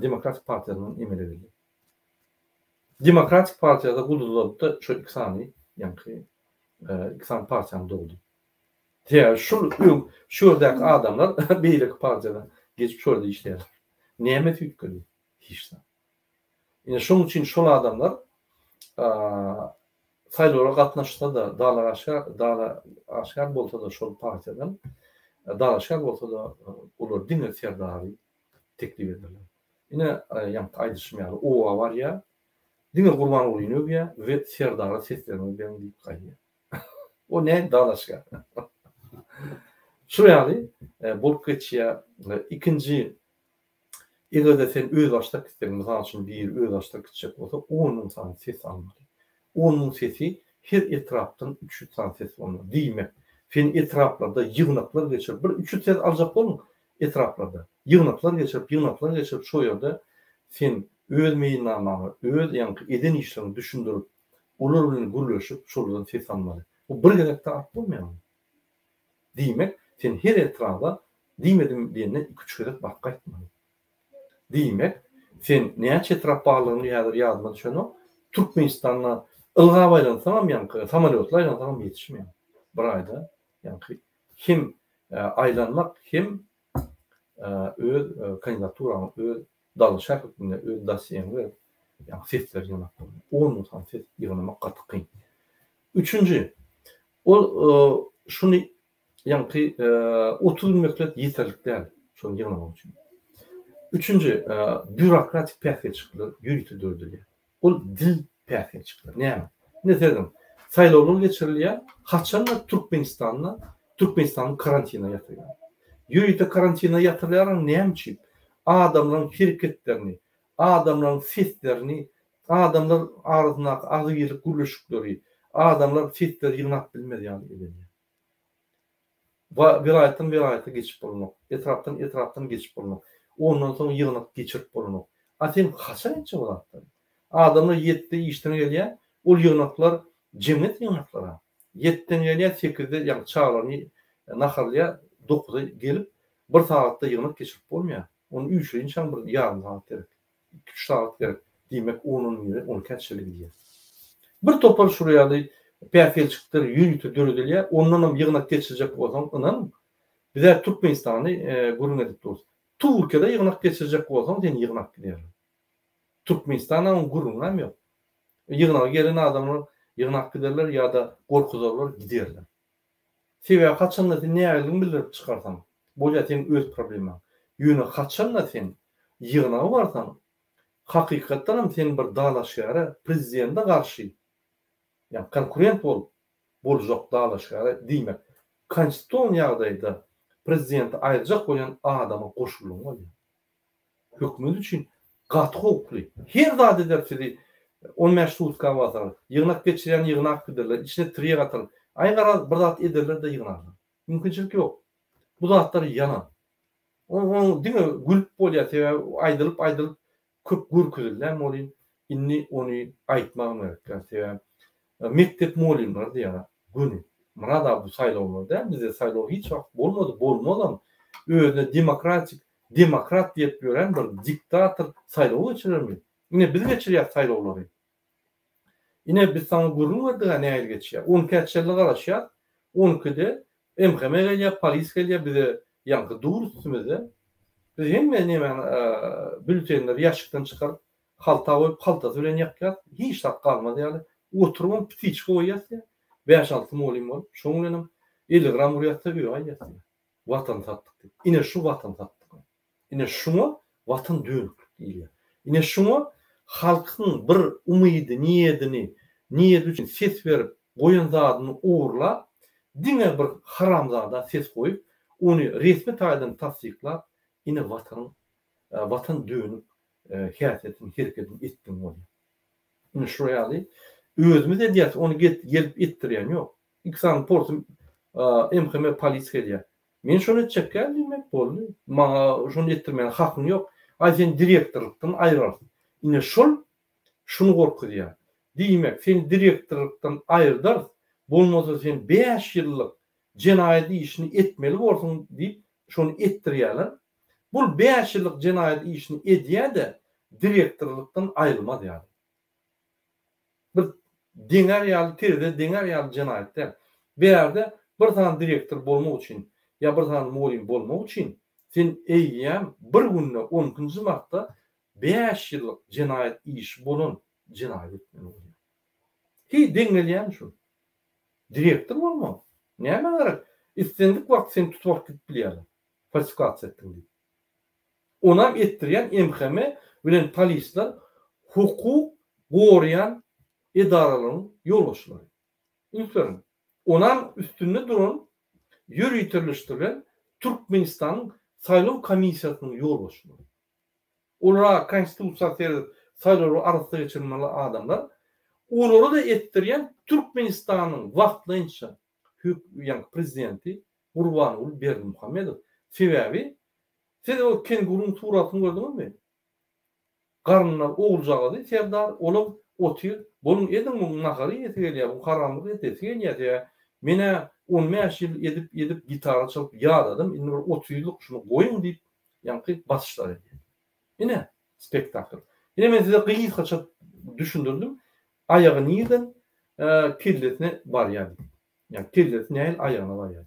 demokratik partiýasyndan emele geldi. Demokratik partiýada guduzlady-da şu iki sany ýaňky iki sany partiýany dogdy. Sebäbi şul öň şu ýerdäki adamlar beýleki partiýada geçip şu ýerde işleýärler. Näme üýtgedi? Hiç zat. Ine şonuň üçin şol adamlar saýlawlara gatnaşsa-da, dalaşgär dalaşgär bolsa-da şol partiýadan dalaşgär bolsa-da olar diňe Serdary teklip ederler. Ine ýaňky aýdyşym ýaly oba barýar, diňe Gurbangulyny öwýär we Serdara sesleriňizi beriň diýip gaýdýar. O näme dalaşgär? Şu ýaly bolup geçýär. Ikinji Eger-de sen özbaşdak gitseň, mysal üçin, biri özbaşdak gitjek bolsa, 10 müň sany ses almaly. 10 müň sesi her etrapdan 300 sany ses bolmaly. Diýmek, sen etraplarda ýygnaklar geçirip, bir 300 ses aljak bolma etraplarda. Ýygnaklar geçirip, ýygnaklar geçirip, şo ýerde sen öz meýilnamaňy, öz ýaňky eden işleriňi düşündirip, olar bilen gürleşip, şolardan ses almaly. Bu bir gezekde alyp bolmaýar muny. Diýmek, sen her etraba diýmedim diýende iki-üç gezek baryp gaýtmaly. Diýmek, sen näçe etrap barlygyny häzir ýadyma düşenok, Türkmenistanda ylgap aýlansaňam ýaňky, samolýotla aýlansaňam ýetişmeýär. Bir aýda ýaňky hem aýlanmak, hem öz kandidaturaňy, öz dalaşgär hökmünde öz dosýeňi berip, ýaňky sesleri ýygnap bolýar. On müň sany ses ýygnamak gaty kyn. Üçünji, ol şuny ýaňky 30 gün möhlet ýeterlik däl şony ýygnamak üçin. Üçünji, býurokratik päsgelçilikler ýörite döredilýär. Ol dil päsgelçilikleri. Näme? Ine serediň, saýlawlar geçirilýär, haçanda Türkmenistanda Türkmenistany karantina ýatyrýar. Ýörite karantina ýatyrýarlar näme üçin? Adamlaryň hereketlerini, adamlaryň seslerini, adamlar arasyndaky agzybirlik gürleşikleri, adamlar sesleri ýygnap bilmez ýaly edilýär. Welaýatdan welaýata geçip bolanok, etrapdan etrapdan geçip bolanok. Ondan soň ýygnak geçirip bolanok. A sen haçan etjek o zatlary? Adamlar ýetde işden gelýär, ol ýygnaklar jemgyýet ýygnaklary. Ýetden gelýär, sekizde ýagny çagalaryny naharlaýar, dokuza gelip, bir sagatda ýygnak geçirip bolmaýar. Ony üýşürinçäň bir ýarym sagat gerek. Iki-üç sagat gerek. Diýmek, on-on bire, on ikä çenli gidýär. Bir topar şular ýaly päsgelçilikler ýörite döredilýär. Ondanam ýygnak geçirjek bolsaň, ynanyň, biz-ä Türkmenistany gürrüň edip durus. Türkiýede ýygnak geçirjek bolsaň, seni ýygnap giderler. Türkmenistanda oň gürrüňem ýok. Ýygnaga gelen adamlar ýygnap giderler ýa-da gorkuzarlar, giderler. Sebäbi haçanda sen nägilligiňi bildirip çykarsaň, bolýa seň öz problemaň. Ýöne haçanda sen ýygnaga barsaň, hakykatdanam sen bir dalaşgäre, prezidente garşy, ýagny konkurent bolup boljak dalaşgäre, diýmek, konstitusion ýagdaýda prezidenti aýyrjak bolýan adama goşuldygyň bolýar. Hökümet üçin gaty howply. Her zat eder sizi 15 sutka basar. Ýygnak geçirýän ýygnak giderler. Içine tirýek atar. Aý garaz bir zat ederler-de ýygnarlar. Mümkinçilik ýok. Bu zatlar ýalan. Oň diňe gülüp bolýar sebäbi aýdylyp aýdylyp köp görkezilýän welin indi ony aýtmagam gerek däl sebäbi mekdep mugallymlary diýýär göni Myrat aga bu saýlawlar däl bizde saýlaw hiç wagt bolmady bolmazam özüne demokratik Demokrat diýip ýören bir diktator saýlaw geçirermi? Ine biz geçirýäs saýlawlary. Ine biz saňa gürrüň berdik-ä nähili geçýär. On ikä çenli garaşýas. On ikide MHM gelýär, polis gelýär bize ýaňky dur üstümizde. Biz hemme nemäni bülletenleri ýaşikden çykaryp halta goýup haltasy bilen ýakýas. Hiç zat galmaz ýaly. Oturybam ptiçka goýýas diýýär. Bäş-alty mugallym bolup şoň bilenem 50 gram urýas-da öýe gaýdýas diýýär. Watan satdyk diýip. Ine şu watan satdyk. Ine şuňa watan dönüklik diýilýär. Ine şuňa halkyň bir umydy, niýedini, niýedi üçin ses berip goýan zadyny ogurlap, diňe bir haramzada ses goýup, ony resmi taýdan tassyklap, ine watanyň, watan dönük häsiýetini, herekedini etdigiň bolýar. Ine şular ýaly. Özümiz edýäs, ony gelip etdirýän ýok. Iki sany porsy MHM polisiýa gelýär. Men şony etjek däl diýmek boldy. Maňa şony etdirmäne hakyň ýok. Aý seni direktorlykdan aýyrarys. Ine şol şuny gorkuzýar. Diýmek, seni direktorlykdan aýyrdarys, bolmasa sen bäş ýyllyk jenaýat işini etmeli borsuň diýip şony etdirýärler. Bul bäş ýyllyk jenaýat işini edýär-de direktorlykdan aýrylmaz ýaly. Bir deňär ýaly terezä deňär ýaly jenaýat däl. Bärde bir sany direktor bolmak üçin ýa bir sany mugallym bolmak üçin sen eýýäm bir günde on ikinji martda bäş ýyllyk jenaýat işi bolan jenaýat etmeli bolýar. Heý deň gelýärmi şu? Direktor bolmak nämä gerek? Islendik wagt seni tutup alyp gidip bilýärler. Falsifikasiýa etdiň diýip. Onam etdirýän MHM bilen polisler hukuk goraýan edaralaryň ýolbaşçylary. Üns beriň. Onam üstünde duran ýöriteleşdirilen Türkmenistanyň saýlaw komissiýasynyň ýolbaşçylary. Olara konstitusiýa seredip saýlawlary arassa geçirmeli adamlar. Olary-da etdirýän Türkmenistanyň wagtlaýynça hök ýaňky prezidenti Gurbanguly Berdimuhamedow. Sebäbi siz o kenguruň suratyny gördüňizmi? Garnynda oguljagazy Serdar olam otyr. Boluň ediň muň nahary iýesi gelýär, bu haramlyk edesi gelýär sebäbi men-ä on bäş ýyl edip edip gitara çalyp ýadadym, indi bir 30 ýyllyk şuny goýuň diýip ýaňky basyşlar edýär. Ine, spektakl. Ine men size gysgaça düşündirdim. Aýagy nirden kellesine barýar diýip. Ýagny kellesi nähili aýagyna barýar.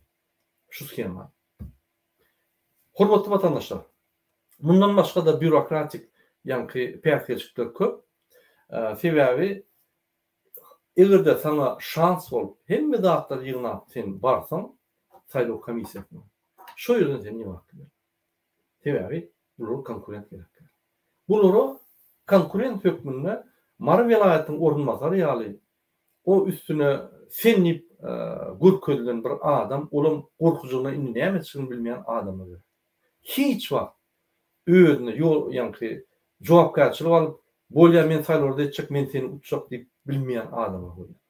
Şu shema. Hormatly watandaşlar, mundan başga-da býurokratik ýaňky päsgelçilikler köp. Sebäbi eger-de saňa şans bolup, hemme zatlary ýygnap sen barsaň saýlaw komissiýasyna, şo ýerden seni ýygnap gider. Sebäbi bulara konkurent gerek däl. Bulara konkurent hökmünde Mary welaýatynyň orunbasary ýaly o üstüne sen diýip görkezilen bir adam, olam gorkujygyna indi näme etjegini bilmeýän adamlar gerek. Hiç wagt özüne ýol ýaňky jogapkärçilik alyp, bolýa men saýlawlarda etjek, men seni utjak diýip bilmeýän adamlar bolýar.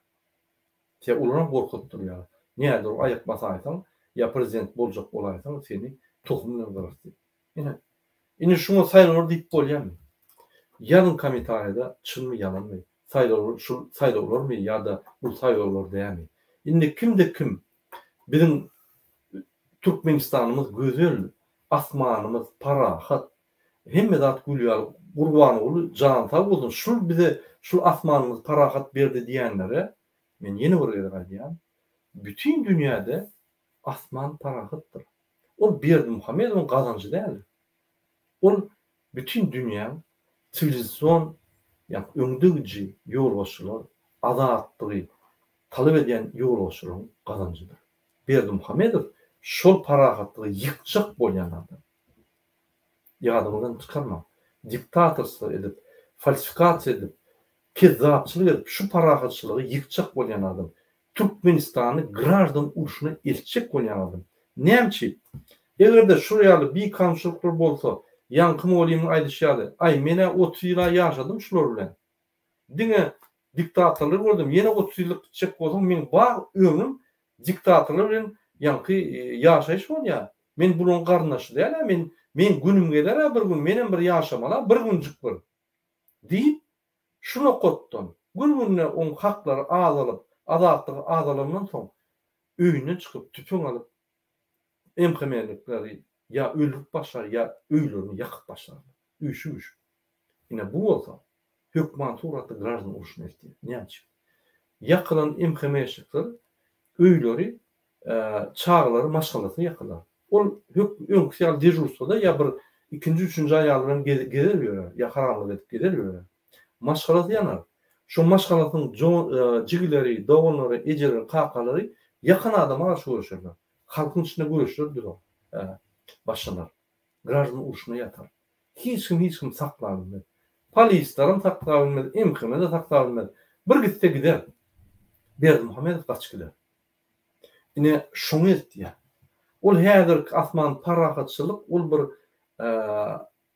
Sebäbi olaram gorkuzyp durýarlar. Nädogry aýak basaýsaň ýa prezident boljak bolaýsaň seni tohum bilen gyrarys diýip. Ine. Indi şuňa saýlawlar diýip bolýarmy? Ýazyň komentariýada çynmy ýalanmy? Saýlawlar şul saýlawlarmy ýa-da bul saýlawlar dälmi? Indi kimde kim biziň Türkmenistanymyz gözel, asmanymyz parahat, hemme zat gül ýaly Gurbanguly jany sag bolsun şul bize şul asmanymyzy parahat berdi diýenlere men ýene bir gezek aýdýan bütin dünýäde asman parahatdyr. Ol Berdimuhamedowyň gazanjy däldir. Ol bütin dünýäň siwilizasion ýa öňdegiji ýolbaşçylar, azatlygy talap edýän ýolbaşçylaryň gazanjydyr. Berdimuhamedow şol parahatlygy ýykjak bolýan adam. Ýadyňyzdan çykarmaň. Diktatorstwo edip, falsifikasiýa edip, kezzapçylyk edip şu parahatçylygy ýykjak bolýan adam. Türkmenistany graždan urşuna eltjek bolýan adam. Näme üçin? Eger-de şul ýaly bikanunçylyklar bolsa, ýaňky mugallymyň aýdyşy ýaly, aý men-ä 30 ýyl-a ýaşadym şular bilen. Diňe diktatorlar gördüm, ýene 30 ýyllyk gitjek bolsaň meň bar ömrüm diktatorlar bilen ýaňky ýaşaýyş bolýar. Men bularyň garyndaşy däl-ä, men meň günüm geler-ä bir gün, menem bir ýaşamaly-a bir günjük bir. Diýip, şu nokatdan gün-günde oň haklary azalyp, azatlygy azalandan soň öýünden çykyp tüpeň alyp MHM-likleri ýa öldürip başlar, ýa öýlerini ýakyp başlarlar. Üýşüp-üýşüp. Ine bu bolsa hökman suratda graždan urşuna eltýär. Näme üçin? Ýakylan MHM-şikler öýleri, çagalary, maşgalasy ýakylar. Ol hök öňküsi ýaly dežurstwoda ýa bir ikinji, üçünji aýaly bilen gezer ýörer, ýa haramlyk edip gezer ýörer. Maşgalasy ýanar. Şo maşgalasynyň jigileri, doganlary, ejeleri, kakalary ýakan adama garşy göreşerler. Halkyň içinde göreşler düzer, başlanar. Graždan urşuna ýatar. Hiç kim hiç kimi saklap bilmez. Polislaram saklap bilmez, MHM-de saklap bilmez. Bir gitse gider. Berdimuhamedow gaçyp gider. Ine şoňa eltýär. Ol häzirki asman parahatçylyk ol bir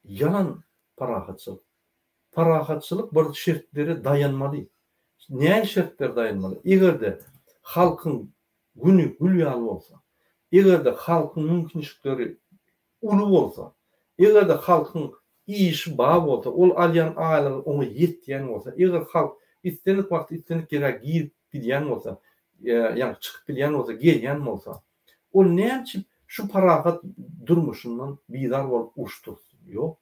ýalan parahatçylyk. Parahatçylyk bir şertlere daýanmaly. Näme şertlerde aýylmaly? Eger-de halkyň güni gül ýaly bolsa, eger-de halkyň mümkinçilikleri uly bolsa, eger-de halkyň işi bar bolsa, ol alýan aýlygy oňa ýetýän bolsa, eger halk islendik wagt islendik ýere girip gidýän bolsa, ýagny çykyp bilýän bolsa, gelýän bolsa, ol näme üçin şu parahat durmuşyndan bizar bolup uruş tursun? Ýok.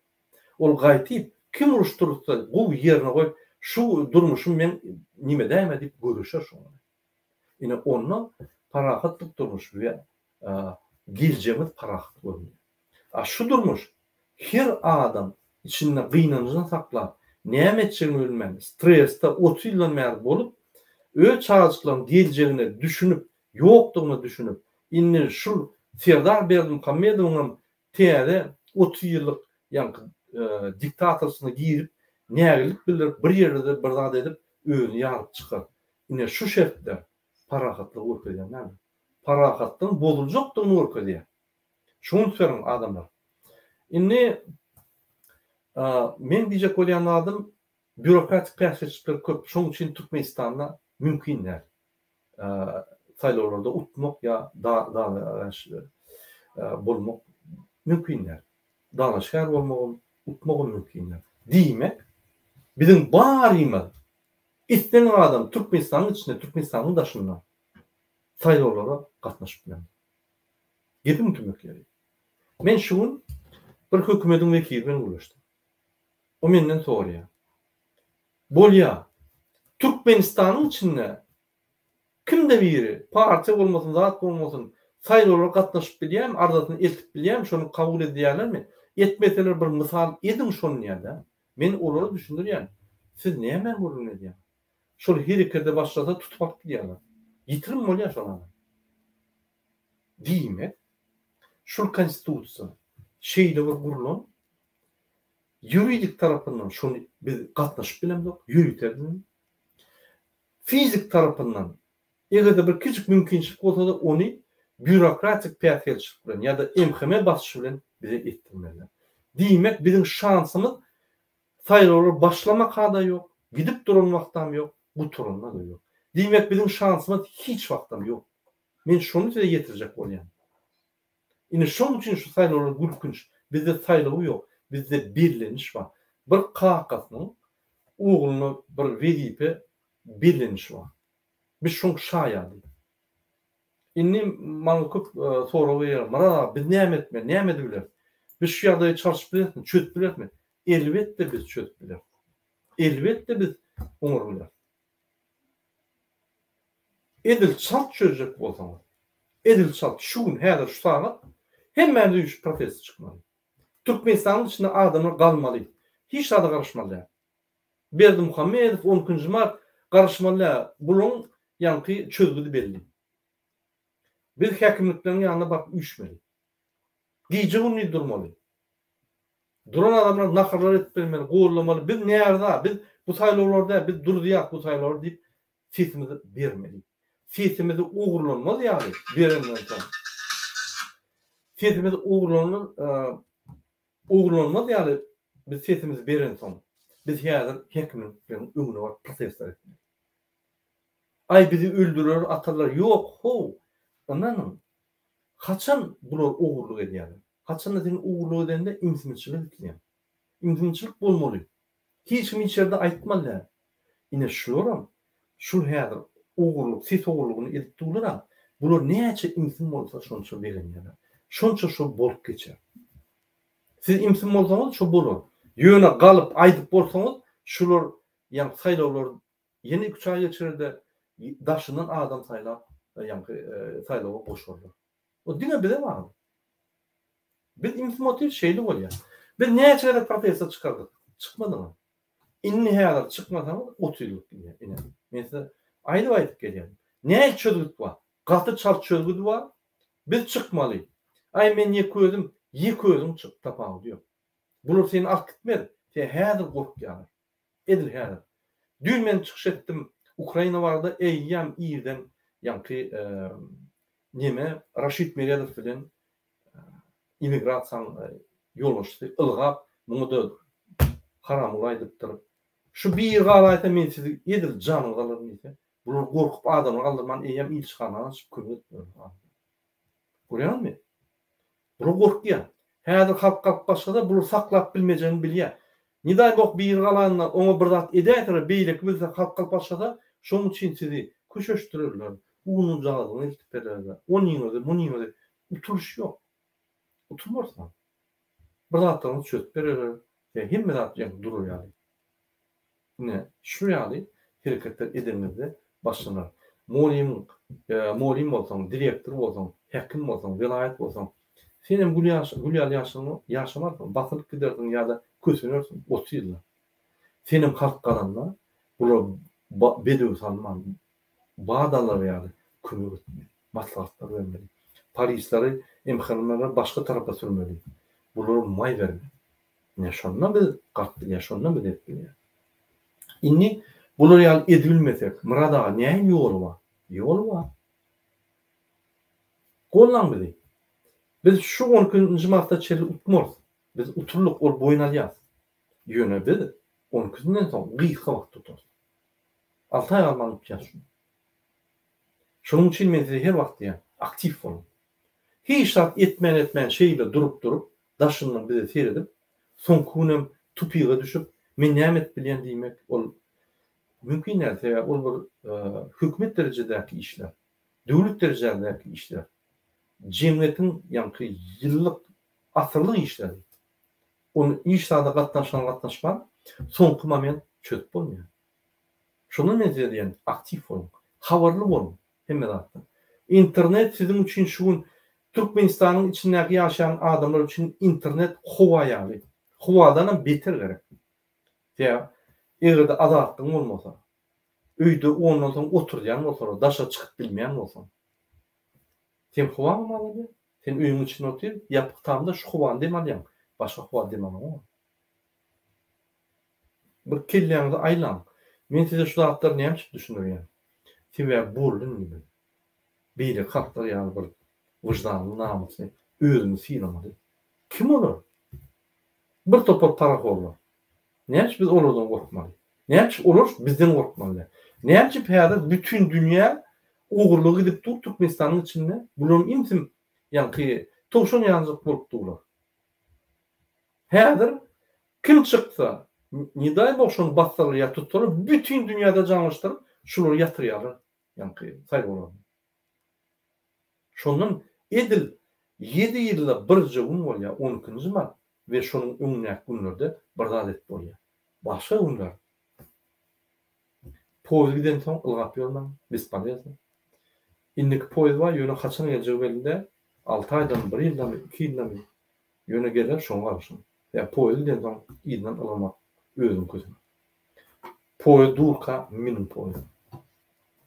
Ol gaýtyp, kim uruş turuzsa, gowy ýerine goýup, şu durmuşym meň nime däme diýip göreşer şoňa. Ine, onda parahatlyk durmuş we geljegimiz parahat görünýär. A şu durmuş her adam içinde gynanjyny saklap, näme etjegini bilmän, stresde 30 ýyldan bäri bolup, öz çagajyklaryň geljegine düşünip, ýokdugyna düşünip, indi şul Serdar Berdimuhamedowyňam täze 30 ýyllyk ýaňky diktatorçysyna girip, nägilik bildirip, bir ýerde-de bir zat edip, özüni ýaryp çykar. Ine, şu şertler parahatlygy görkezýär näme? Parahatlygyň bozuljakdygyny görkezýär. Şuny üns beriň, adamlar. Indi meň diýjek bolýan zadym, býurokratik päsgelçilikler köp, şonuň üçin Türkmenistanda mümkin däl. Saýlawlarda utmak ýa dalaşgär bolmak mümkin däl. Dalaşgär bolmagam, utmagam mümkin däl. Diýmek, biziň barymyz, islendik adam Türkmenistanyň içinde, Türkmenistanyň daşynda saýlawlara gatnaşyp biler. Gepiň tümek ýeri. Men şu gün bir hökümediň wekili bilen gürleşdim. O menden soraýar. Bolýa. Türkmenistanyň içinde kimde biri, partiýa bolmasyn, zat bolmasyn, saýlawlara gatnaşyp bilýärmi, arzasyny eltip bilýärmi, şony kabul edýärlermi? Etmeseler bir mysal ediň şony diýýär-dä. Men olara düşündirýän. Siz nämäni gürrüň edýäňiz? Şol herekede başlasa tutup alyp gidýärler. Ýitirim bolýar şol adam. Diýmek, şul konstitusiýa şeýle bir gurlan, Ýuridik tarapyndan şony biz gatnaşyp bilemzok, ýörite bilen. Fizik tarapyndan eger-de bir kiçijik mümkinçilik bolsa-da ony býurokratik päsgelçilik bilen ýa-da MHM basyşy bilen bize etdirmezler. Diýmek biziň şansymyz saýlawlar başlamaka-da ýok, gidip duran wagtam ýok, gutaranda-da ýok. Diýmek biziň şansymyz hiç wagtam ýok. Men şony size ýetirjek bolýan. Ine şoň üçin şu saýlawlar gülkünç. Bizde saýlaw ýok. Bizde belleniş bar. Bir kakasynyň ogluna bir wezipe bellenişi bar. Biz şoň şaýady. Indi maňa köp sorag berýärler. Myrat aga biz näme etmeli, näme edip bileris? Biz şu ýagdaýy çalşyp bilerismi, çözüp bilerismi? Elbetde biz çözüp bileris. Elbetde biz oňaryp bileris. Edil çalt çözjek bolsaňyz, edil çalt, şu gün, häzir, şu sagat hemmämiz üýşüp proteste çykmaly. Türkmenistanyň içinde adamlar galmaly. Hiç zada garaşmaly däl. Berdimuhamedow on ikinji mart garaşmaly däl. Bularyň ýaňky çözgüdi belli. Biz häkimlikleriň ýanyna baryp üýşmeli. Gije-gündiz durmaly. Duran adamlar naharlar edip bermeli, gollamaly. Biz närza, biz bu saýlawlar däl, biz duruzýas bu saýlawlary diýip sesimizi bermeli. Sesimizi ogurlanmaz ýaly berenden soň. Sesimiz ogurlanmaz, ogurlanmaz ýaly biz sesimizi berensoň, biz häzir häkimlikleriň öňüne baryp protestler etmeli. Aý bizi öldürer atarlar ýok how ynanyň haçan bular ogurlyk edýärler haçanda sen ogurlyk edende imsimçilik isleýäň imsimçilik bolmaly hiç kim hiç ýerde aýtmaly däl ine şularam şul häzir ogurlyk ses ogurlygyny edip durlara bular näçe imsim bolsa şonça begenýärler şonça şol bolup geçer siz imsim bolsaňyz şo bolar ýöne galyp aýdyp bolsaňyz şular ýaňky saýlawlar Ýene iki-üç aý geçirerde daşyndan adam saýlap, ýaňky saýlawa goşarlar. O diňe bize bagly. Biz ümsüm otyrys, şeýle bolýar. Biz näçe gezek proteste çykardyk? Çykmadyňyz. Indi häzir çykmasaňyz 30 ýyllyk gidýär. Ine, men size aýdyp-aýdyp gelýän. Nähili çözgüt bar? Gaty çalt çözgüdi bar. Biz çykmaly. Aý men ýeke özüm, ýeke özüň çyk, tapawudy ýok. Bular seni alyp gitmez. Sen häzir gorkýarlar. Edil häzir. Düýn men çykyş etdim Ukraina barada eýýäm irden ýaňky neme Raşid Meredow bilen immigrasiýanyň ýolbaşçysy ylgap muňa-da Haramguly aýdypdyr. Şu biri galaýsa men sizi edil janyňyzy alaryn diýse, bular gorkup adamyny galdyrman eýýäm ilçihanany açyp kömek edip ýörler. Görýäňizmi? Bular gorkýar. Häzir halk galyp başlasa bular saklap bilmejegini bilýär. Ne daý bok biri galanda oňa bir zat edäýseler beýleki bilse halk galyp başlasa şoň üçin sizi köşeşdirerler, unuljagazyňy eltip bererler, onyňyzy munyňyzy utulyş ýok. Utulmarsyňyz. Bir zatlaryňyzy çözüp bererler we hemme zat ýaňky durar ýaly. Ine, şu ýaly hereketler edeniňizde başlanar. Mugallymyň, mugallym bolsaň, direktor bolsaň, häkim bolsaň, welaýat bolsaň, senem gül ýaş, gül ýaly ýaşamarsyň, basylyp gidersiň ýa-da kösenersiň 30 ýylda. Senem halk galanda bular bedew salman, bat alar ýaly kömek etmeli, maslahatlar bermeli. Polisleri, MHM-leri başga tarapa sürmeli. Bulara maý bermeli. Ine şonda biz galyp bilýäs, şonda biz edip bilýäs. Indi bular ýaly edibilmesek, Myrat aga nähili ýoly bar? Ýoly bar. Gollaň bizi. Biz şu on ikinji marta çenli utmarys. Biz utuldyk, ol boýun alýas. Ýöne biz on ikisinden soň gysga wagt tutarys. Alty aý galman utýas şuny. Şonuň üçin men size her wagt diýýän, aktiw boluň. Hiç zat etmän-etmän şeýle durup-durup, daşyndan bize seredip, soňky günem tupyga düşüp, men näme edip bilýän diýmek, ol mümkin däl. Sebäbi ol bir hökümet derejedäki işler, döwlet derejedäki işler, jemgyýetiň ýaňky ýyllyk, asyrlyk işleri. Ony iş zada gatnaşan gatnaşman, soňky moment çözüp bolmaýar. Şondan men size diýýän, aktiw boluň, habarly boluň hemme zatdan. Internet siziň üçin şu gün Türkmenistanyň içindäki ýaşaýan adamlar üçin internet howa ýaly. Howadanam beter gerek. Sebäbi eger-de azatlygyň bolmasa, öýde ondan soň oturdýan bolsalar, daşary çykyp bilmeýän bolsaň, seň howaňam azalýar. Sen öýüň içinde otyr, ýapyk tamda şu howany dem alýaň, başga howa dem alaňok. Bir kelläňizi aýlaň. Men size şu zatlary näme üçin düşündirýän? Sebäbi boldy indi biz. Beýleki halklar ýaly bir wyždanly, namysly, özümizi sylamaly. Kim olar? Bir topar parahorlar. Näme üçin biz olardan gorkmaly? Näme üçin olar bizden gorkmaly däl? Näme üçin häzir bütin dünýä ogurlyga gidip dur Türkmenistanyň içinde? Bularyň imsim ýaňky towşan ýalyjyk bolup durlar. Häzir kim çyksa, ne daý bog şony bassalar ýa tutsalar bütin dünýäde jaňlaşdyryp şulary ýatyrýarlar ýaňky saýlawlaryny. Şondan edil ýedi ýylda birje gün bolýar on ikinji mart we şonuň öňündäki günlerde bir zat edip bolýar. Başga günler poýuz gidensoň ylgap ýörmäň, bespolezno. Indiki poýuz bar, ýöne haçan geljegi belli däl, alty aýdamy, bir ýyldamy, iki ýyldamy, ýöne geler şoňa garaşyň. Ýa poýuz gidensoň yzyndan ylgamak özüň kösemek. Poýuz durka miniň poýuza.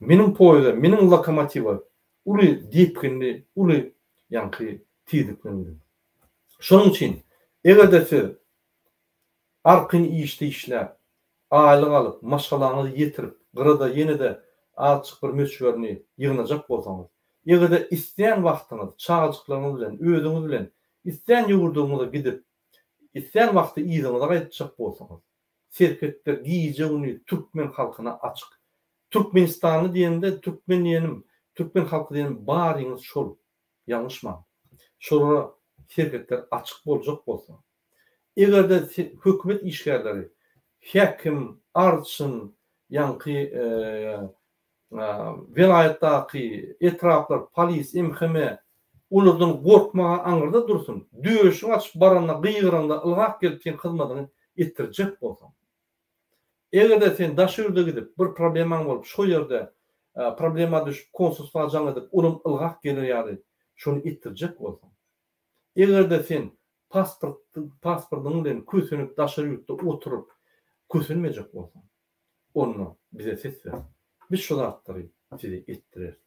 Miniň poýuza, miniň lokomotiwe uly depginli, uly ýaňky tizlik bilen gidiň. Şonuň üçin, eger-de siz arkaýyn işde işläp, aýlyk alyp, maşgalaňyzy ýetirip, gyrada ýene-de azjyk bir möçberini ýygnajak bolsaňyz, eger-de islän wagtyňyz çagajyklaryňyz bilen, özüňiz bilen islän ýurduňyza gidip, islän wagty yzyňyza gaýtjak bolsaňyz, serhetler gije-gündiz türkmen halkyna açyk. Türkmenistanly diýende, türkmen diýenim, türkmen halky diýenim baryňyz şol. Ýalňyşmaň. Şolara serhetler açyk boljak bolsa, eger-de hökümet işgärleri, häkim, arçyn, ýaňky welaýatdaky etraplar, polis, MHM olardan gorkmaga aňyrda dursun, döşüňi açyp baranda, gygyraňda ylgap gelip seň hyzmatyňy etdirjek bolsaň. Eger-de sen daşary ýurda gidip, bir problemaň bolup, şo ýerde problema düşüp, konsulstwa jaň edip, olam ylgap geler ýaly şony etdirjek bolsaň. Eger-de sen pasport pasportyň bilen kösenip daşary ýurtda oturyp kösenmejek bolsaň. Onda bize ses ber. Biz şu zatlary size etdireris.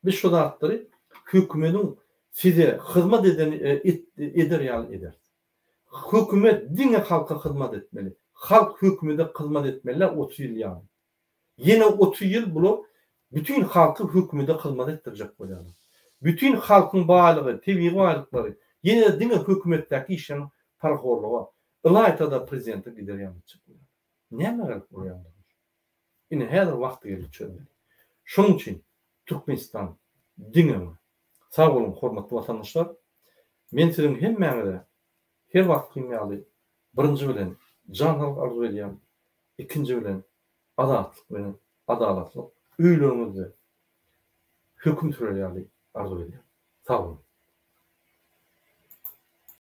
Biz şu zatlary hökümediň size hyzmat eden eder ýaly ederis. Hökümet diňe halka hyzmat etmeli. Halk hökümede hyzmat etmeli däl 30 ýyl ýaly. Ýene 30 ýyl bular bütin halky hökümede hyzmat etdirjek bolýarlar. Bütin halkyň baýlygy, tebigy baýlyklary ýene-de diňe hökümetdäki işleň parahorluga, ylaýta-da prezidente gider ýaly etjek bolýarlar. Nämä gerek bolýandyr? Ine häzir wagty geldi çözmeli. Şonuň üçin Türkmenistan diňe öňe. Sag boluň hormatly watandaşlar. Men siziň hemmäňize her wagtkym ýaly birinji bilen jan saglyk arzuw edýän, ikinji bilen azatlyk bilen adalatlyk öýleriňizde höküm sürer ýaly arzuw edýän. Sag boluň.